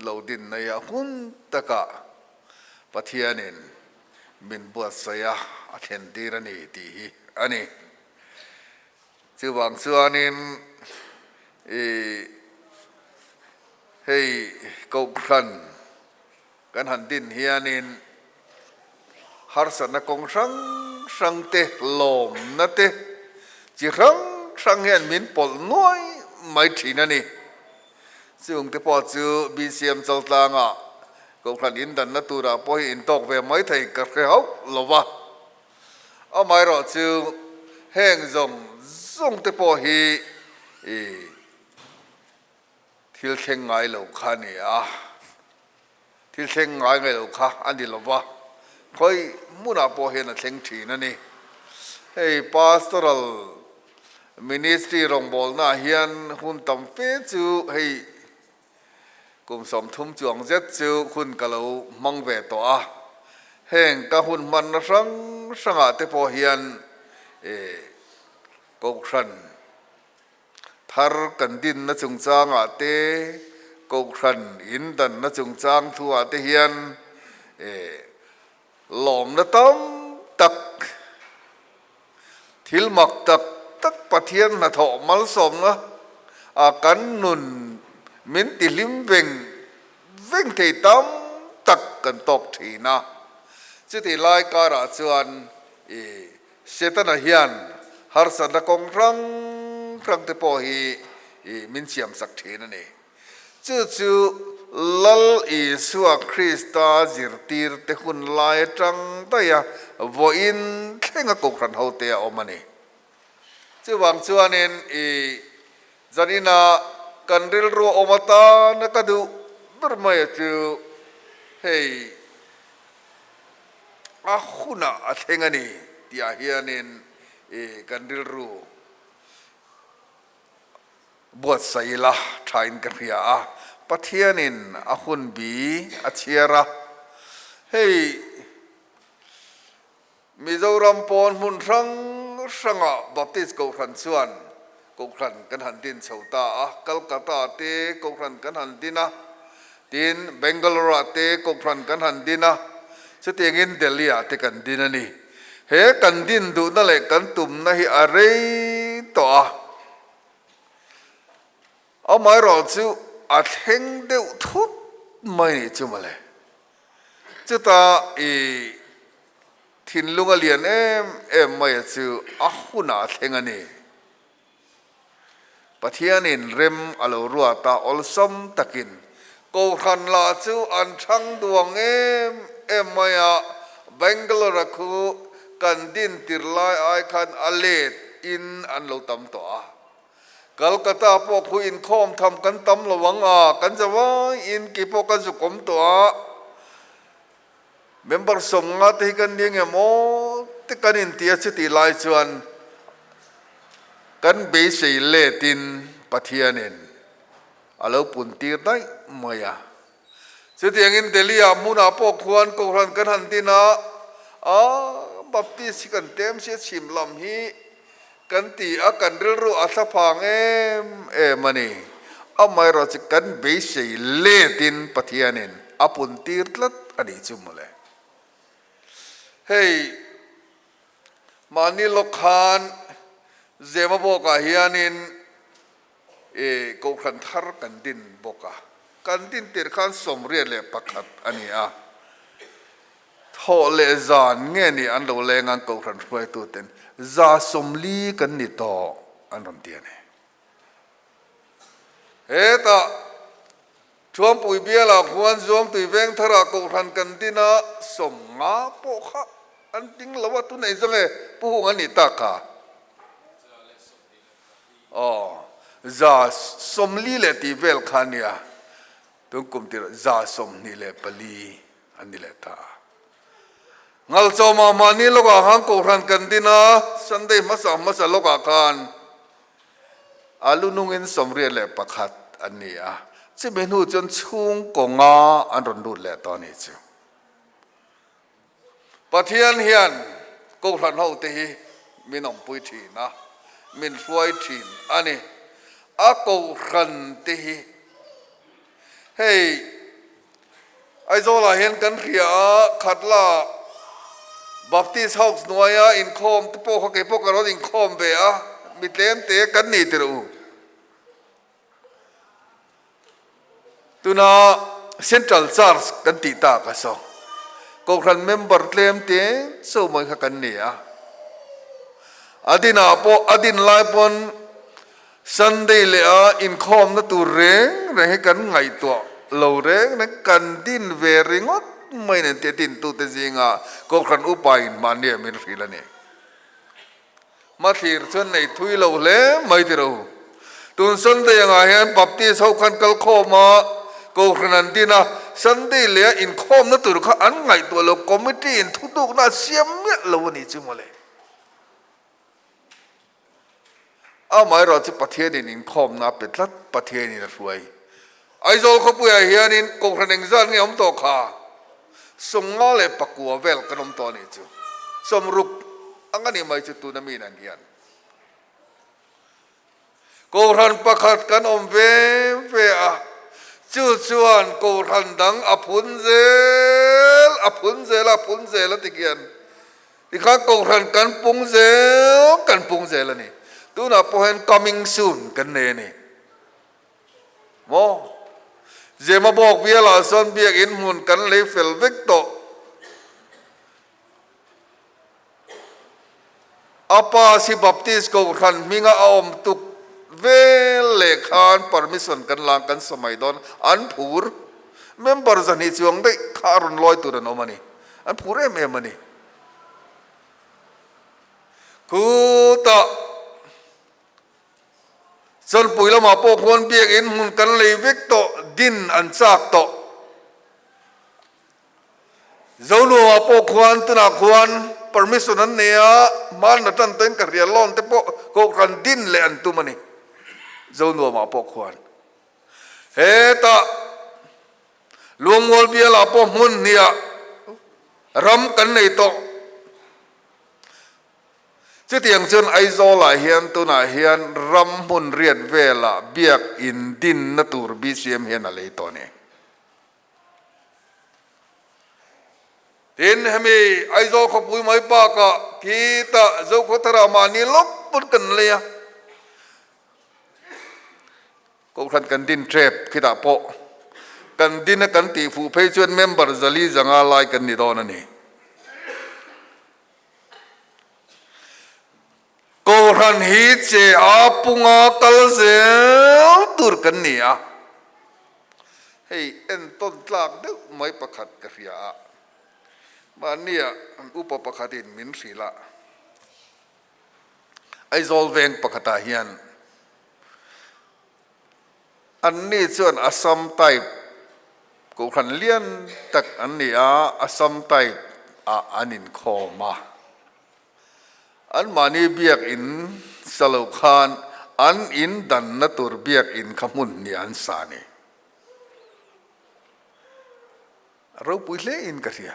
lo din nei a hun takah Pathianin min buatsaih a, a thlen tir a ni tih hi a ni. Chuvang chuanin i hei Kohhran kan han din hianin harsatna kawng hrang hrang te, lawmna te chi hrang hrang hian min pawlh nuai mai thin a ni. Chung te pawh chu BCM Chaltlanga Kohhran indanna turah pawh hi intawk ve mai thei ka hre hauh lo va. Amaherawh chu heng zawng zawng te pawh hi i thil thleng ngai lo kha a ni a, thil thleng ngai ngai lo kha a ni lo va, khawi hmunah pawh hian a thleng thin a ni. Hei pastoral ministry rawngbawlnaah hian hun tam fe chu hei Kum 30 chuang zet chu hun ka lo hmang ve tawh a, heng ka hun hmanna hrang hrangah te pawh hian Kohhran thar kan dinna chungchangah te, Kohhran in danna chungchang thuah te hian lawmna tam tak, Thil mak tak tak Pathian hnathawh malsawmna a kan nun min ti hlim veng veng thei tam tak kan tawk thin a. Chutih lai karah chuan i Setana hian harsatna kawng hrang hrang te pawh hi i min siamsak thin a ni. Chu chu Lal Isua Krista zirtirte hun lai atang daih a vawiin thlenga Kohhran hote a awm a ni. Chuvang chuanin i zanina kan rilru a awm atana ka duh ber mai a chu hei a hunah a thleng a ni tihah hianin i kan rilru Buatsaih ila thain ka hria a, Pathianin a hun bi a chhiar a, hei Mizoram pawn hmun hrang hrangah Baptist Kohhran chuan Kohhran kan han din chho ta a, Calcutta te Kohhran kan han din a, tin Bangalore ah te Kohhran kan han din a, chutiangin Delhi ah te kan din a ni. He kan din duhna leh kan tumna hi a rei tawh a. Amaherawh chu a thleng deuh thut mai nih chu mawle. Chutah i thinlung a lian em em mai a chu a hunah a thleng a ni. Pathianin rem a lo ruat a awlsam takin Kohhran lah chu an thang duang em em mai a, Bangalore-a khu kan din tir lai ai khan a let in an lo tam tawh a. Calcutta pawh khu inkhawm tham kan tam lo ang a, kan za vai in kei pawh ka zuk awm tawh a. Member 50 te hi kan ni nge maw te kan inti a chutih lai chuan kan beisei let in Pathianin a lo pun tir daih mai a. Chutiangin Delhi-ah hmunah pawh khuan Kohhran kan han din a, a Baptist hi kan tlem sia chhim lam hi kan ti a, kan rilru a thla phang em em a ni. Amaherawhchu kan beisei letin Pathianin a pun tir tlat a nih chu mawle. Hei. Mahni lawk khan Zemabawkah hianin i kohhran thar kan din bawk a. Kan din tir khan 81 a ni a. Thawh leh zan nge ni an lo leng an kohhran hruaituten 40 kan ni tawh an rawn ti a ni. Hetah Thuampui bialah khuan Zuangtui Vengtharah kohhran kan din a, 50 pawh kha an ding lo a, tunei zawng e Pu Hung an nih tak kha. Aw, 40 leh tih vel kha a nia, tun kum tirah 24 an ni leh ta. Ngalchawmah mahni lawkah khan kohhran kan din a, Sunday hmasa hmasa lawkah khan A lu nungin 81 an ni a, chumi hnu chuan chhungkaw nga an rawn lut leh tawh a nih chu. Pathian hian Kohhran hote hi min awmpui thin a, min hruai thin a ni. A Kohhran te hi hei Aizawlah hian kan hria a, Khatla Baptist House hnuaia inkhawm te pawh kha kei pawh ka rawn inkhawm ve a, mi tlem te kan ni tirh u. Tuna Central Church kan tih tak a saw, Kohhran member tlem te cho mai kha kan ni a. A dinah pawh a din lai pawn Sunday leh a inkhawmna tur reng reng hi kan ngaihtuah lo reng reng, kan din ve ringawt mai nen tih a dintute zingah Kohhran upa in mahni ah min hrilh a ni. Hmathlir chuan nei thui lo hle mai ti ro. Tun Sunday angah hian Baptist ho khan kal khawm a, Kohhran an din a, Sunday leh a inkhawmna tur kha an ngaihtuah lo, committee in thutukna a siam miah lo a nih chu mawle. Amaherawhchu Pathianin inkhawmna a pe tlat, Pathianin a hruai. Aizawl khawpuiah hianin Kohhran engzat nge awm tawh kha? 59 vel kan awm tawh a nih chu. 60 ang a nih mai chu tuna mi nan hian. Kohhran pakhat kan awm ve ve a, chu chuan Kohhran dang a phun zel, a phun zel a, phun zel a ti khian. Tikhan Kohhran kan pung zel, kan pung zel a ni. Tunah pawh hian coming soon kan nei a ni. Maw? Zemabawk bialah sawn biakinn hmun kan lei fel vek tawh. A pa si Baptist Kohhran hminga a awm tuk vel leh khan permission kan lang kan sa mai dawn. An phur. Member 200 chuang daih kha a rawn lawi tur an awm a ni. An phur em em a ni. Khutah Chawnpui lamah pawh khuan biakinn hmun kan lei vek tawh, din an chak tawh. Zonuamah pawh khuan tunah khuan permission an nei a, hman la tan tawhin ka hria loan te pawh kohhran din leh an tum a ni. Zonuamah pawh khuan hetah Luangmual bialah pawh hmun hniah ram kan nei tawh. Chutiang chuan Aizawlah hian tunah hian ram hmun riat velah biak in dinna tur BCM hian a lei tawh a ni. Tin, hemi Aizawl khawpui mai bakah khitah Zokhawthara mahni lawk pawn kan lei a. Kohhran kan din tep khitah pawh kan din a kan tih fuh phei chuan member 450 lai kan ni dawn a ni. Kohhran hi che a punga kal zel tur kan ni a, hei entawn tlak deuh mai pakhat ka hria a, mahnia an upa pakhatin min hrilh a, Aizawl veng pakhatah hian Anni chuan Assam type kohhran lian tak an ni a, Assam type ah an inkhawm a. Anmahni biakinn sa lo khan an in danna tur biakinn kha hmun ni an sa a ni. A ropui hle in ka hria.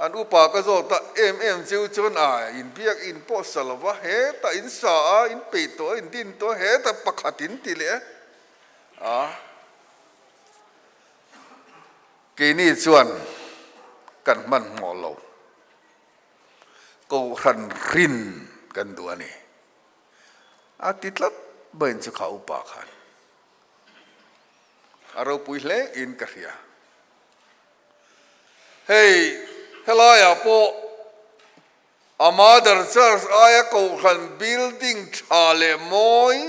An upa ka zawt a, em em cheu chuan a in biak in pawh sa lo va, hetah in sa a, in peih tawh a, in din tawh a, hetah pakhat in ti leh a. Keini chuan kan hmanhmawh lo. Kohhran hrin kan duh a ni. A ti tlat mai in chu kha upa khan a ropui hle in ka hria. Hei helaiah pawh a Mother Church aia Kohhran building tha leh mawi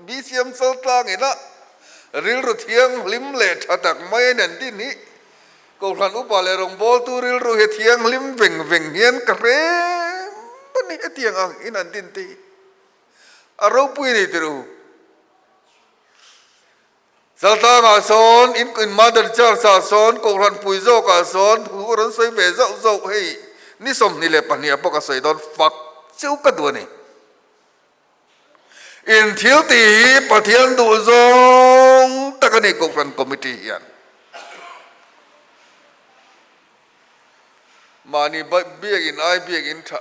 BCM Chaltlang ina rilru thianghlim leh tha tak mai a nen din hi Kohhran upa leh rawngbawltu rilru hi thianghlim veng veng hian ka hre a ni. Hetiang ang in an din te hi a ropui a ni tirh u. Chaltlangah sawn in in Mother Church ah sawn Kohhran pui zawkah sawn thu a rawn sawi ve zauh zauh hei ni 22 ah pawh ka sawi dawn fak cheu ka duh a ni. In thil tih hi Pathian duh zawng tak a ni Kohhran Committee hian. Mahni biakin ai biakin tha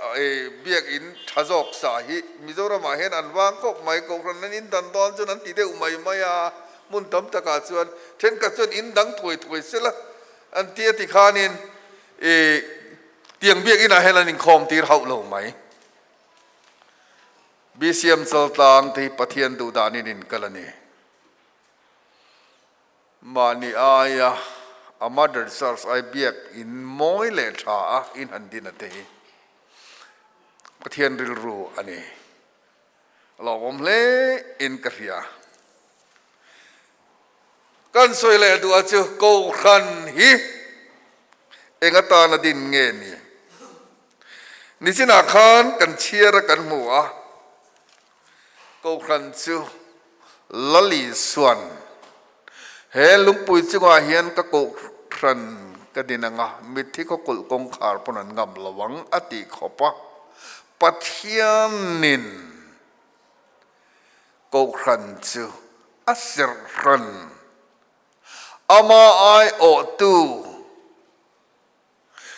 biakin tha zawk sa hi Mizoramah hian an vang khawp mai. Kohhran an in dan dawn chuan an ti deuh mai mai a, hmun tam takah chuan thenkhat chuan in dang thuai thuai sela an ti a tikhanin tiang biakinah hian an inkhawm tir hauh lo mai. BCM Chaltlang te hi Pathian duh danin in kal a ni. Mahni aia a Mother Church ai biak in mawi leh tha a in han din a te hi Pathian rilru a ni. A lawmawm hle in ka hria. Kan sawi leh duh a chu Kohhran hi eng atana din nge ni? Nichinah khan kan chhiar a kan hmu a, Kohhran chu Lali Suan he lungpui chungah hian ka Kohhran ka din ang a, mitthi khawkulh kawngkhar pawn an ngam lo ang a tih khawp a, Pathianin Kohhran chu a serhran ama aiawhtu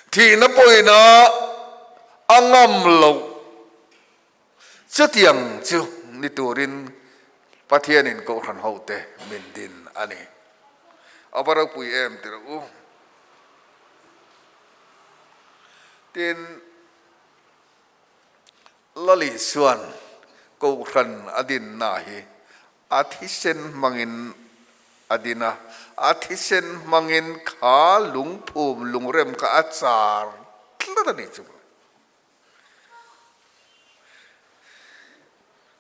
Thihna pawhin a ngam loh. Chutiang chu ni turin Pathianin Kohhran hote min din a ni. A va ropui em ti rawh u. Tin, Lali chuan Kohhran a dinna hi A thisen hmangin a din a, a thisen hmangin kha lungphum lungrem kha a char tlat a ni chu.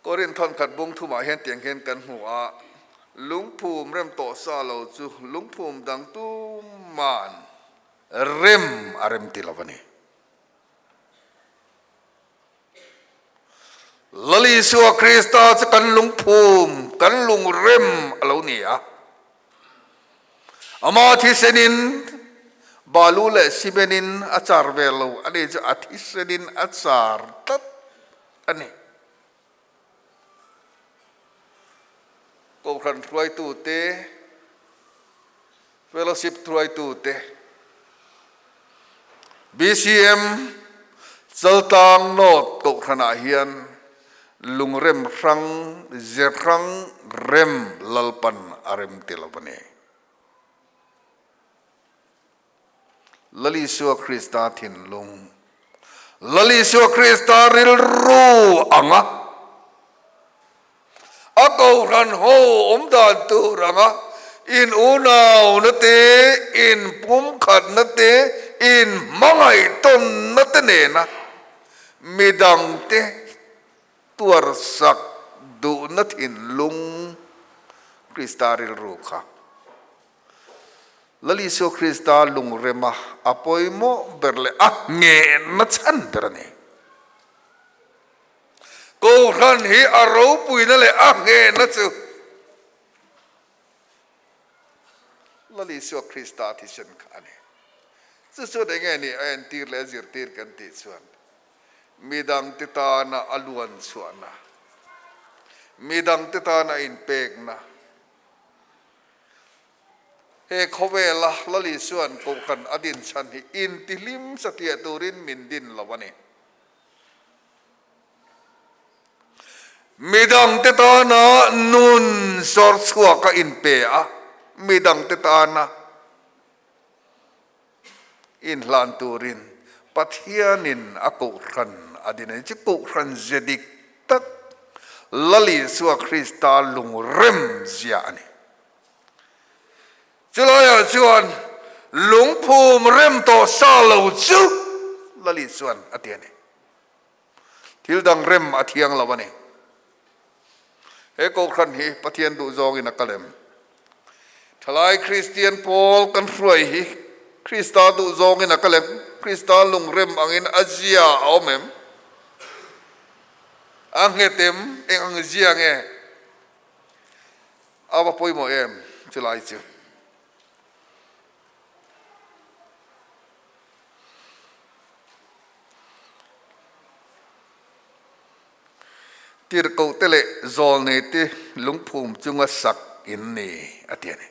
Korin thawnkhat bung thumah hian tiang hian kan hmu a, lungphum rem tawh sa lo chu lungphum dang tuman rem a rem ti lo a ni. Lal Isua Krista chu kan lungphum, kan lungrem a lo ni a. Ama thisenin balu leh simenin a char ve lo a ni chu a thisenin a char tlat a ni. Kohhran hruaitute, Fellowship hruaitute, BCM Chaltlang North Kohhranah hian lungrem hrang, ze hrang rem Lalpan a rem ti lo a ni. Lal Isua Krista thinlung, Lal Isua Krista rilru anga a kohhran ho awm dan tur anga in unauna te, in pumkhatna te, in hmangaihtawnna te nena midangte tuarsak duhna thinlung Krista rilru kha Lal Isua Krista lungrema a pawimawh ber leh a nghehna chhan ber a ni. Kohhran hi a ropuina leh a nghehna chu Lal Isua Krista thisen kha a ni. Chu chuan eng nge ni a entir leh a zirtir kan tih chuan midangte tana a luan chhuahna, midangte tana a inpekna, He khawvela Lal Isua'n Kohhran a din chhan hi intihlim satliah turin min din lo a ni. Midangte tana nun sawr chhuak a inpe a, midangte tana inhlan turin. Pathianin a kohhran a din a ni. Chu kohhran ze dik tak Lal Isua Krista lungrem zia a ni. Chulaiah chuan lungphum rem tawh sa lo chu Lal Isuan a ti a ni. Thil dang rem a thiang lo a ni. He kohhran hi Pathian duh zawngin a kal em? Thalai Kristian pawl kan hruai hi Krista duh zawngin a kal em? Krista lungrem angin a zia a awm em? A nghet em? Eng ang zia nge? A va pawimawh em chulai chu? Tirhkohte leh zawlneite lungphum chunga sak in ni a ti a ni.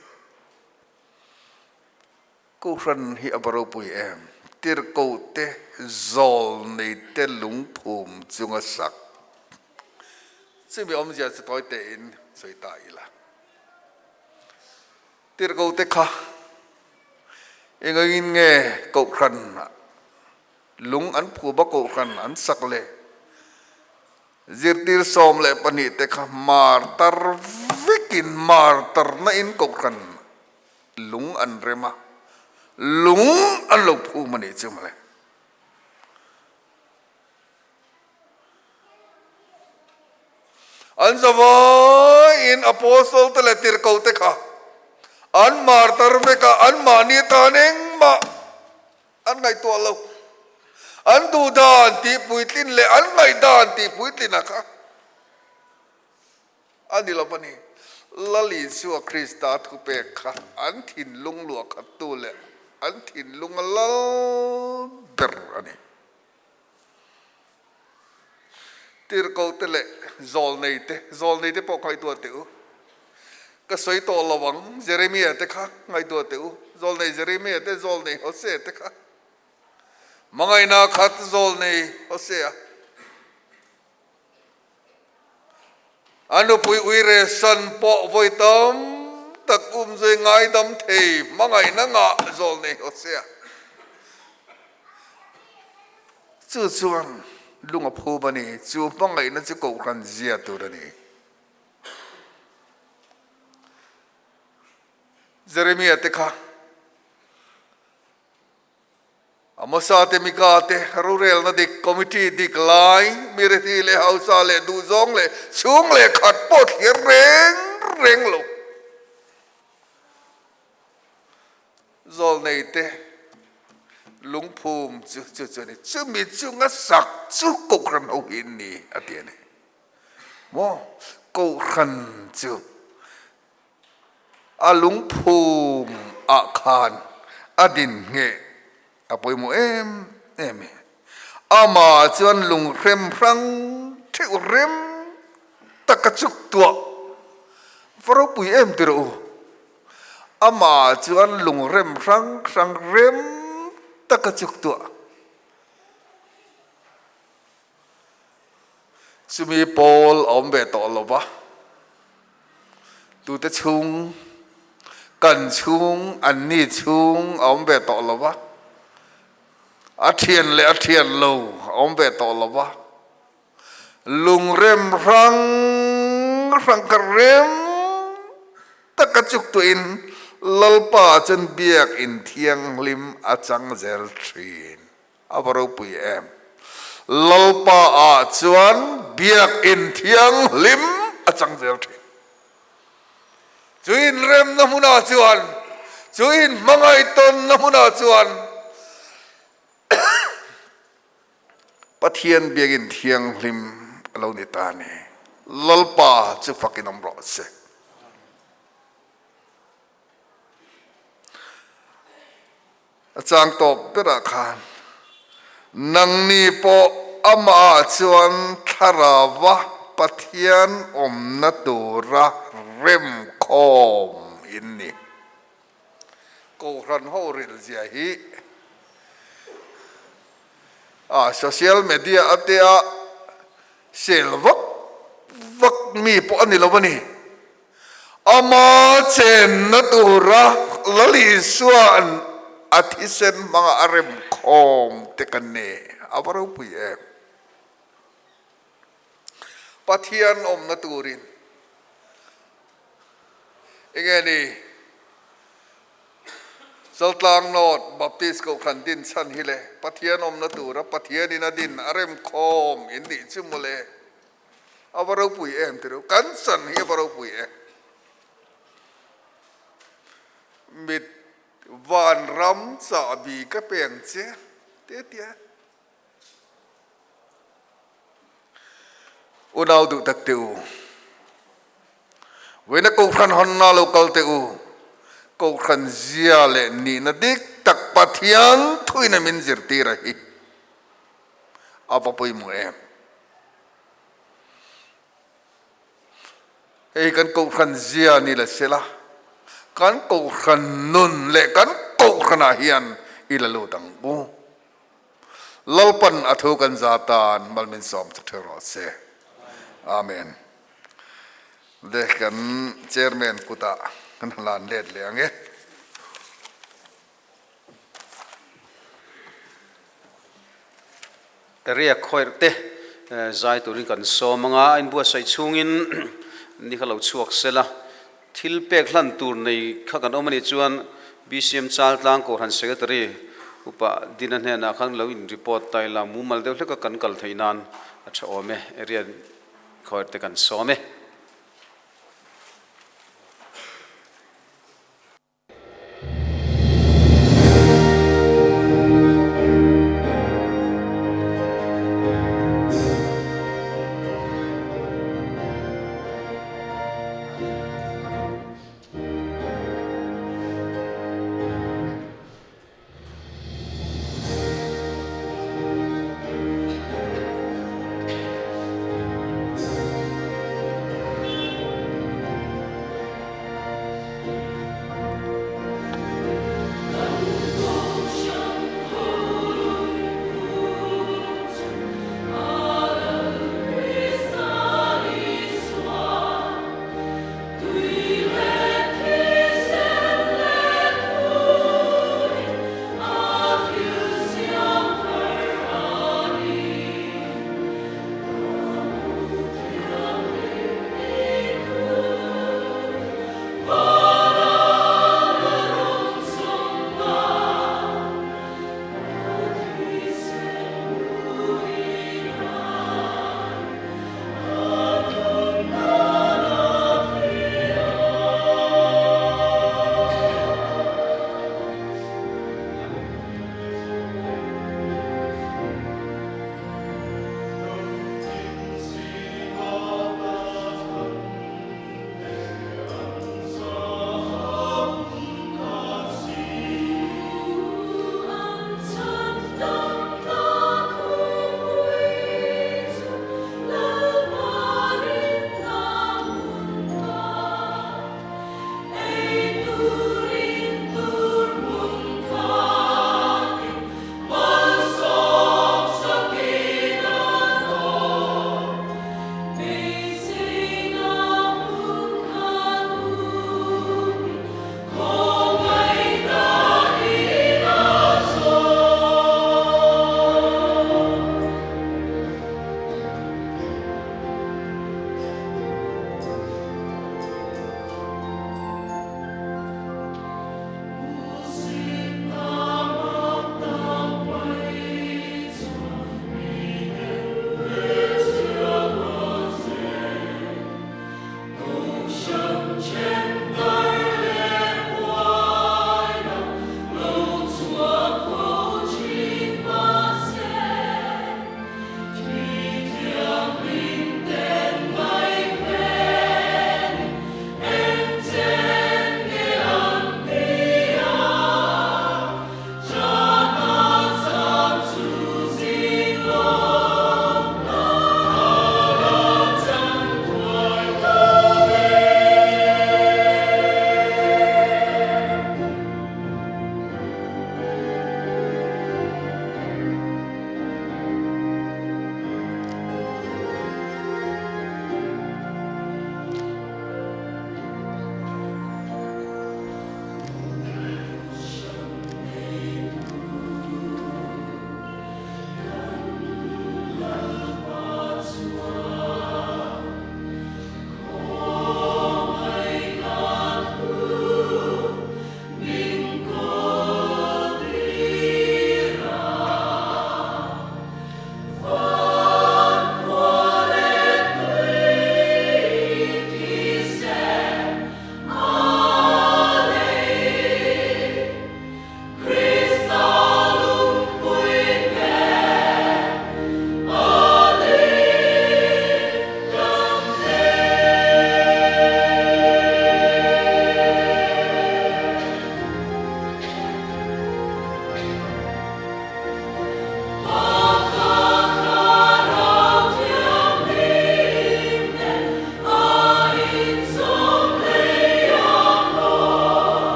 Kohhran hi a va ropui em? Tirhkohte zawlneite lungphum chunga sak. Chumi awmzia chu tawi tein sawi ta ila. Tirhkohte kha engangin nge kohhran lung an phuba kohhran an sak le? Zirtir 12 te kha martar vekin martarna in kohhran lung an rem a, lung an lo phum a nih chu mawle. An zavaiin Apostle te leh tirhkoh te kha an martar vek a, anmahni tan engmah an ngaihtuah lo. An duh dan tih puitlin leh an ngaihdan tih puitlin a kha a ni lo a ni. Lal Isua Krista thupek kha an thinlung luah khattu leh an thinlunga lal ber a ni. Tirhkohte leh zawlneite, zawlneite pawh ngaihtuah teh u. Ka sawi tawh lo ang, Jeremia te kha ngaihtuah teh u, zawlnei Jeremia te, zawlnei Hosea te kha. Hmangaihna khat zawlnei Hosea. A nupui uire san pawh vawi tam tak umzui ngaidam thei hmangaihna ngah zawlnei Hosea. Chu chuan lung a phum a ni. Chu hmangaihna chu kohhran zia tur a ni. Jeremia te kha Amosa te, Mika te, rorelna dik, committee dik lai, mi rethi leh hausa leh duhzawng leh chhung leh khat pawh thlir reng reng lo. Zawlnei te lungphum chu chu chu a ni. Chumi chunga sak chu Kohhran ho hi an ni a ti a ni. Maw? Kohhran chu A lungphum ah khan a din ngheh a pawimawh em em e. Amah chuan lunghrem hrang theuh rem tak a chuk tuah va ropui em ti rawh u. Amah chuan lungrem hrang hrang rem tak a chuk tuah. Chumi pawl a awm ve tawh lo va, tute chhung, kan chhung, anni chhung a awm ve tawh lo va, a thian leh a thian lo a awm ve tawh lo va, lungrem hrang hrang kha rem taka chuktuahin Lalpa chuan biakinn thianghlim a chang zel thin. A va ropui em? Lalpa ah chuan biakinn thianghlim a chang zel thin. Chu inremna hmunah chuan, chu inhmangaihtawnna hmunah chuan Pathian biakinn thianghlim a lo ni ta a ni. Lalpa chu fakin awm rawh se. A chang tawp berah khan nangni pawh amah chuan thlarauva Pathian awmna tura remkhawm in ni. Kohhran ho rilzia hi a social media atea sel vak vak mi pawh a ni lo a ni. Ama chenna tura Lal Isua'n a thisen hmanga a remkhawm. khawm te kan ni a va ropui em. Pathian awmna turin enge ni Chaltlang North Baptist Kohhran din chhan hi le Pathian awmna tura Pathianin a din a remkhawm in nih chu mawle. A va ropui em ti reuh, kan chan hi a va ropui em. Mit vanram chahbi ka peng che te tia. Unau duh tak teh u. Vawiina Kohhran hawnna lo kal teh u. Kohhran zia leh nihna dik tak Pathian thuin a min zirtir a hi a va pawimawh em. Hei kan Kohhran zia ni la sela, kan Kohhran nun leh kan Kohhranah hian i la lut ang u. Lalpan a thu kan za tan malminsawm chu ṭheu rawh se. Amen. Le kan Chairman kutah kan hlan let leh ang e. Area khawirh te zai turin kan sawm ang a, a inbuatsaih chhungin ni kha lo chhuak sela, Thil pek hlan tur nei kha kan awm a nih chuan BCM Chaltlang Kohhran Secretary Upa Dina hnenah khan lo in report ta ila mumal deuh hleka kan kal theih nan a tha awm e, area khawiah te kan sawm e.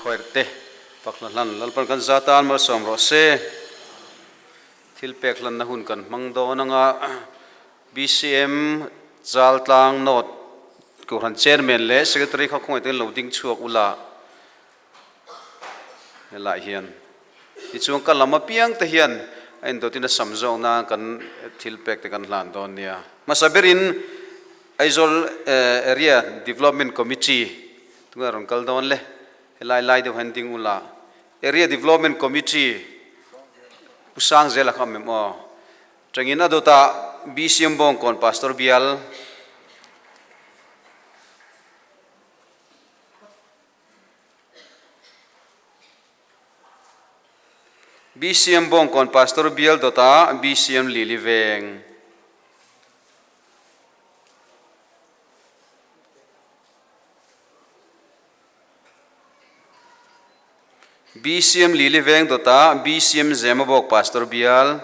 Choir te fak hla hlan Lalpan kan za tan malsawm rawh se. Thil pek hlanna hun kan hmang dawn anga BCM Chaltlang North Kohhran Chairman leh Secretary kha khawngaih takin lo ding chhuak ula helaiah hian tichuan ka lam apiang te hian a indawtin a sam zawk nan kan thil pek te kan hlan dawn nia. Hmasa berin Aizawl Area Development Committee tunge rawn kal dawn le helai lai deuh hian ding ula Area Development Committee Pu Sangzela kha awm em aw? Tangin a dawtah BCM Bawngkawn Pastor Bial BCM Bawngkawn Pastor Bial dawtah BCM Lili Veng. BCM Lili Veng dawtah BCM Zemabawk Pastor Bial.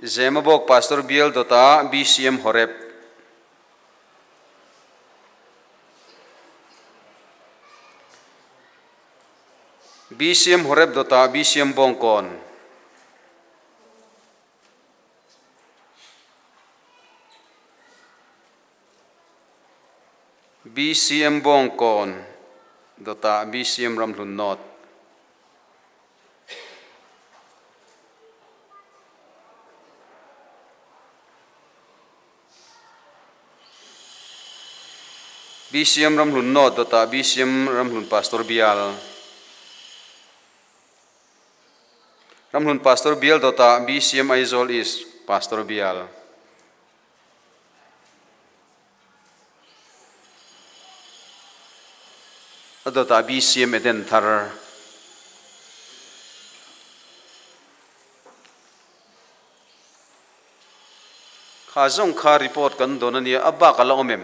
Zemabawk Pastor Bial dawtah BCM Horeb. BCM Horeb dawtah BCM Bawngkawn. BCM Bawngkawn dawtah BCM Ramhlun North. BCM Ramhlun North dawtah BCM Ramhlun Pastor Bial. Ramhlun Pastor Bial dawtah BCM Aizawl East Pastor Bial. A dawtah BCM Eden Thar. Kha zawng kha report kan dawn a nia, a bak a la awm em?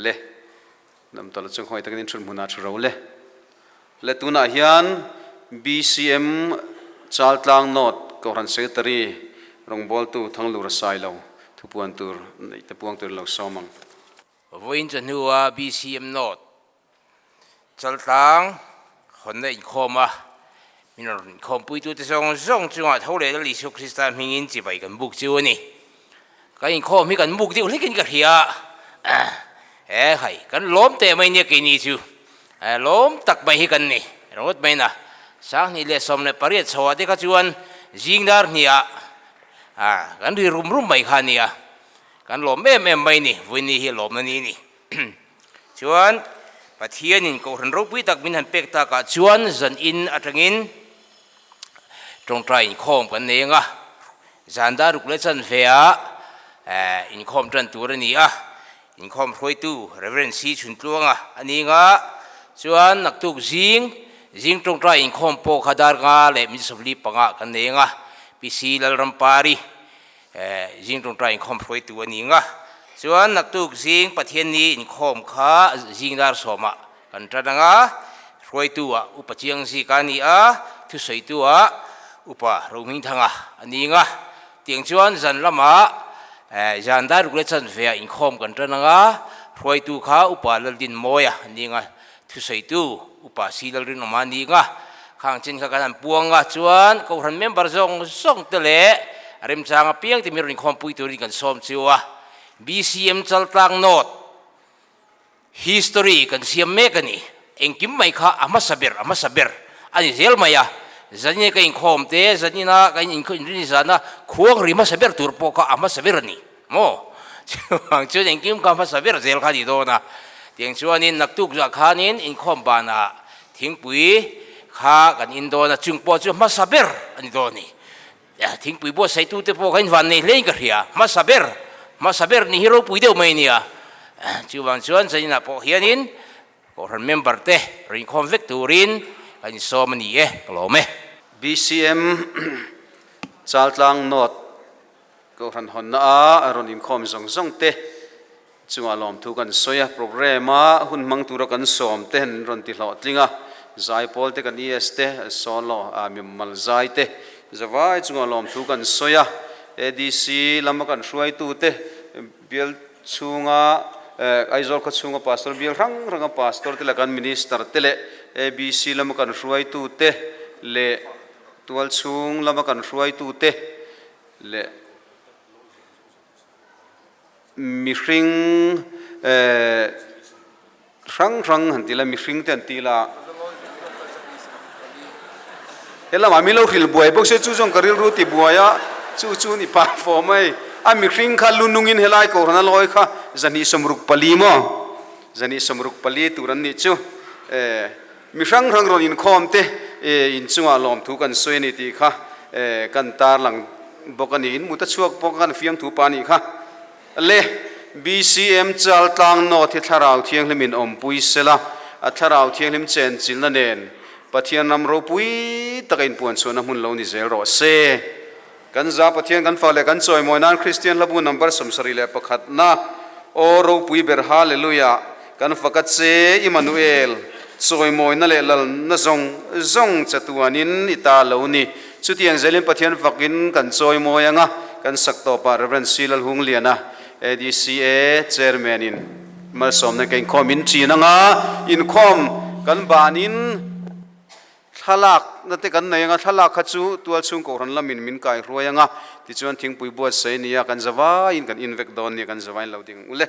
Le, dam tawh lo chu khawngaih takin inchhun hmunah thu ro le. Le tunah hian BCM Chaltlang North Kohhran Secretary rawngbawltu Thanglura Sailo thupuan tur neih te puang turin lo sawm ang. Vawiin chahnua BCM North Chaltlang hawnna inkhawm a, min rawn inkhawmpuitute zawng zawng chungah tho leh Lal Isua Krista hmingin chibai kan buk chu a ni. Kan inkhawm hi kan buk deuh hlekin ka hria a, he hai kan lawm teh mai nia keini chu, lawm tak mai hi kan ni ringawt mai na. 2018 chhoah te kha chuan zing dar hniah kan ri rum rum mai kha a nia, kan lawm em em mai ni, vawiin hi lawmna ni a ni. Chuan Pathianin Kohhran ropui tak min han pek takah chuan zan in atangin tawngtai inkhawm kan nei ang a, zan dar ruk leh chanve ah inkhawm tan tur a ni a, inkhawm hruaitu Rev. C Chhuntluanga a ni ang a, chuan naktuk zing zing tawngtai inkhawm pawh kha dar nga leh min 45 kan nei ang a, PC Lalrampari Zing tawngtai inkhawm hruaitu a ni nga. Chuan naktuk zing Pathianni inkhawm kha zing dar sawmah kan tan ang a, hruaitu ah Upa Chiang Zika a ni a, thusawitu ah Upa Rohmingthanga a ni nga. Tiang chuan zan lamah zan dar ruk leh chanve ah inkhawm kan tan ang a, hruaitu kha Upa Laldinmawia a ni nga, thusawitu Upa Si Lalrinawma a ni nga. Khang chin kha kan han puang a, chuan Kohhran member zawng zawng te leh remchang apiang te mi rawn inkhawmpui turin kan sawm chu a. BCM Chaltlang North History kan siam mek a ni. Engkim mai kha a hmasa ber a hmasa ber a ni zel mai a. Zanina ka inkhawm te, zanina ka inrin zana khuang ri hmasa ber tur pawh kha a hmasa ber a ni. Maw? Chuvang chuan engkim kha hmasa ber zel kha a ni dawn a. Tiang chuanin naktuk zah khanin inkhawm banah thingpui kha kan in dawn a, chung pawh chu hmasa ber a ni dawn a ni. Thingpui buatsaitute pawh kha invan nei hlein ka hria, hmasa ber, hmasa ber ni hi ropui deuh mai a nia. Chuvang chuan zaninah pawh hianin Kohhran member te rawn inkhawm vek turin kan insawm a ni e, ka lawm e. BCM Chaltlang North Kohhran hawnna a rawn inkhawm zawng zawng te chungah lawmthu kan sawi a, programme a hun hmang tura kan sawm te an rawn ti hlawhtling a. Zaipawl te kan ES te, solo mimal zai te zavai chunga lawmthu kan sawi a. ADC lama kan hruaitu te bial chhunga Aizawl khaw chhunga pastor bial hrang hranga pastor te leh kan minister te leh ABC lama kan hruaitu te leh tualchhung lama kan hruaitu te leh Mihring hrang hrang han ti la, mihring te an ti la. He lamah min lo hrilh buai bawk se chu zawng ka rilru ti buai a, chu chu ni pah fawh mai. A mihring kha lu nungin helai kohhran a lawi kha 264 maw? 264 tur an nih chu. Mi hrang hrang rawn inkhawm te inchungah lawmthu kan sawi a ni tih kha kan tarlang bawk a ni. In mut a chhuak bawk a kan fiamthu pa nih kha. Le BCM Chaltlang North hi Thlarau Thianghlim in awmpui sela, a Thlarau Thianghlim chenchilhna nen Pathian ram ropui taka inpuanchhuahna hmun lo ni zel rawh se. Kan za Pathian kan fak leh kan chawimawi nan Kristian hlabu number 71 na Aw ropui ber Hallelujah kan fak a che Immanuel chawimawina leh lalna zawng zawng chatuanin i ta lo ni. Chutiang zelin Pathian fakin kan chawimawi anga kan sak tawpah Rev. C. Lalhungliana ADCA Chairman in malsawmna ka inkhawm in chin anga inkhawm kan banin Thlalak na te kan nei anga, thlalak kha chu tualchhung kohhran lamin min kai hruai anga, tichuan thingpui buatsaih nia kan zavaiin kan in vek dawn nia kan zavaiin lo ding ule.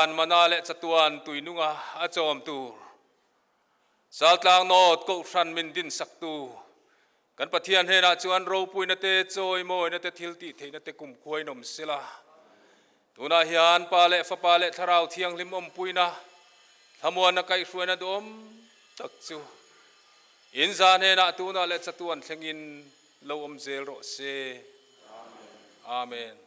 Van mana leh chatuan tui nunga a chawm tur Chaltlang North Kohhran min dinsaktu kan Pathian hnenah chuan ropuina te, chawimawina te, thil tih theihna te kumkhuain awm sela. Tunah hian Pa leh Fapa leh Thlarau Thianghlim awmpuina thlamuanna kaihhruaina duhawm tak chu in za hnenah tunah leh chatuan thlengin lo awm zel rawh se. Amen.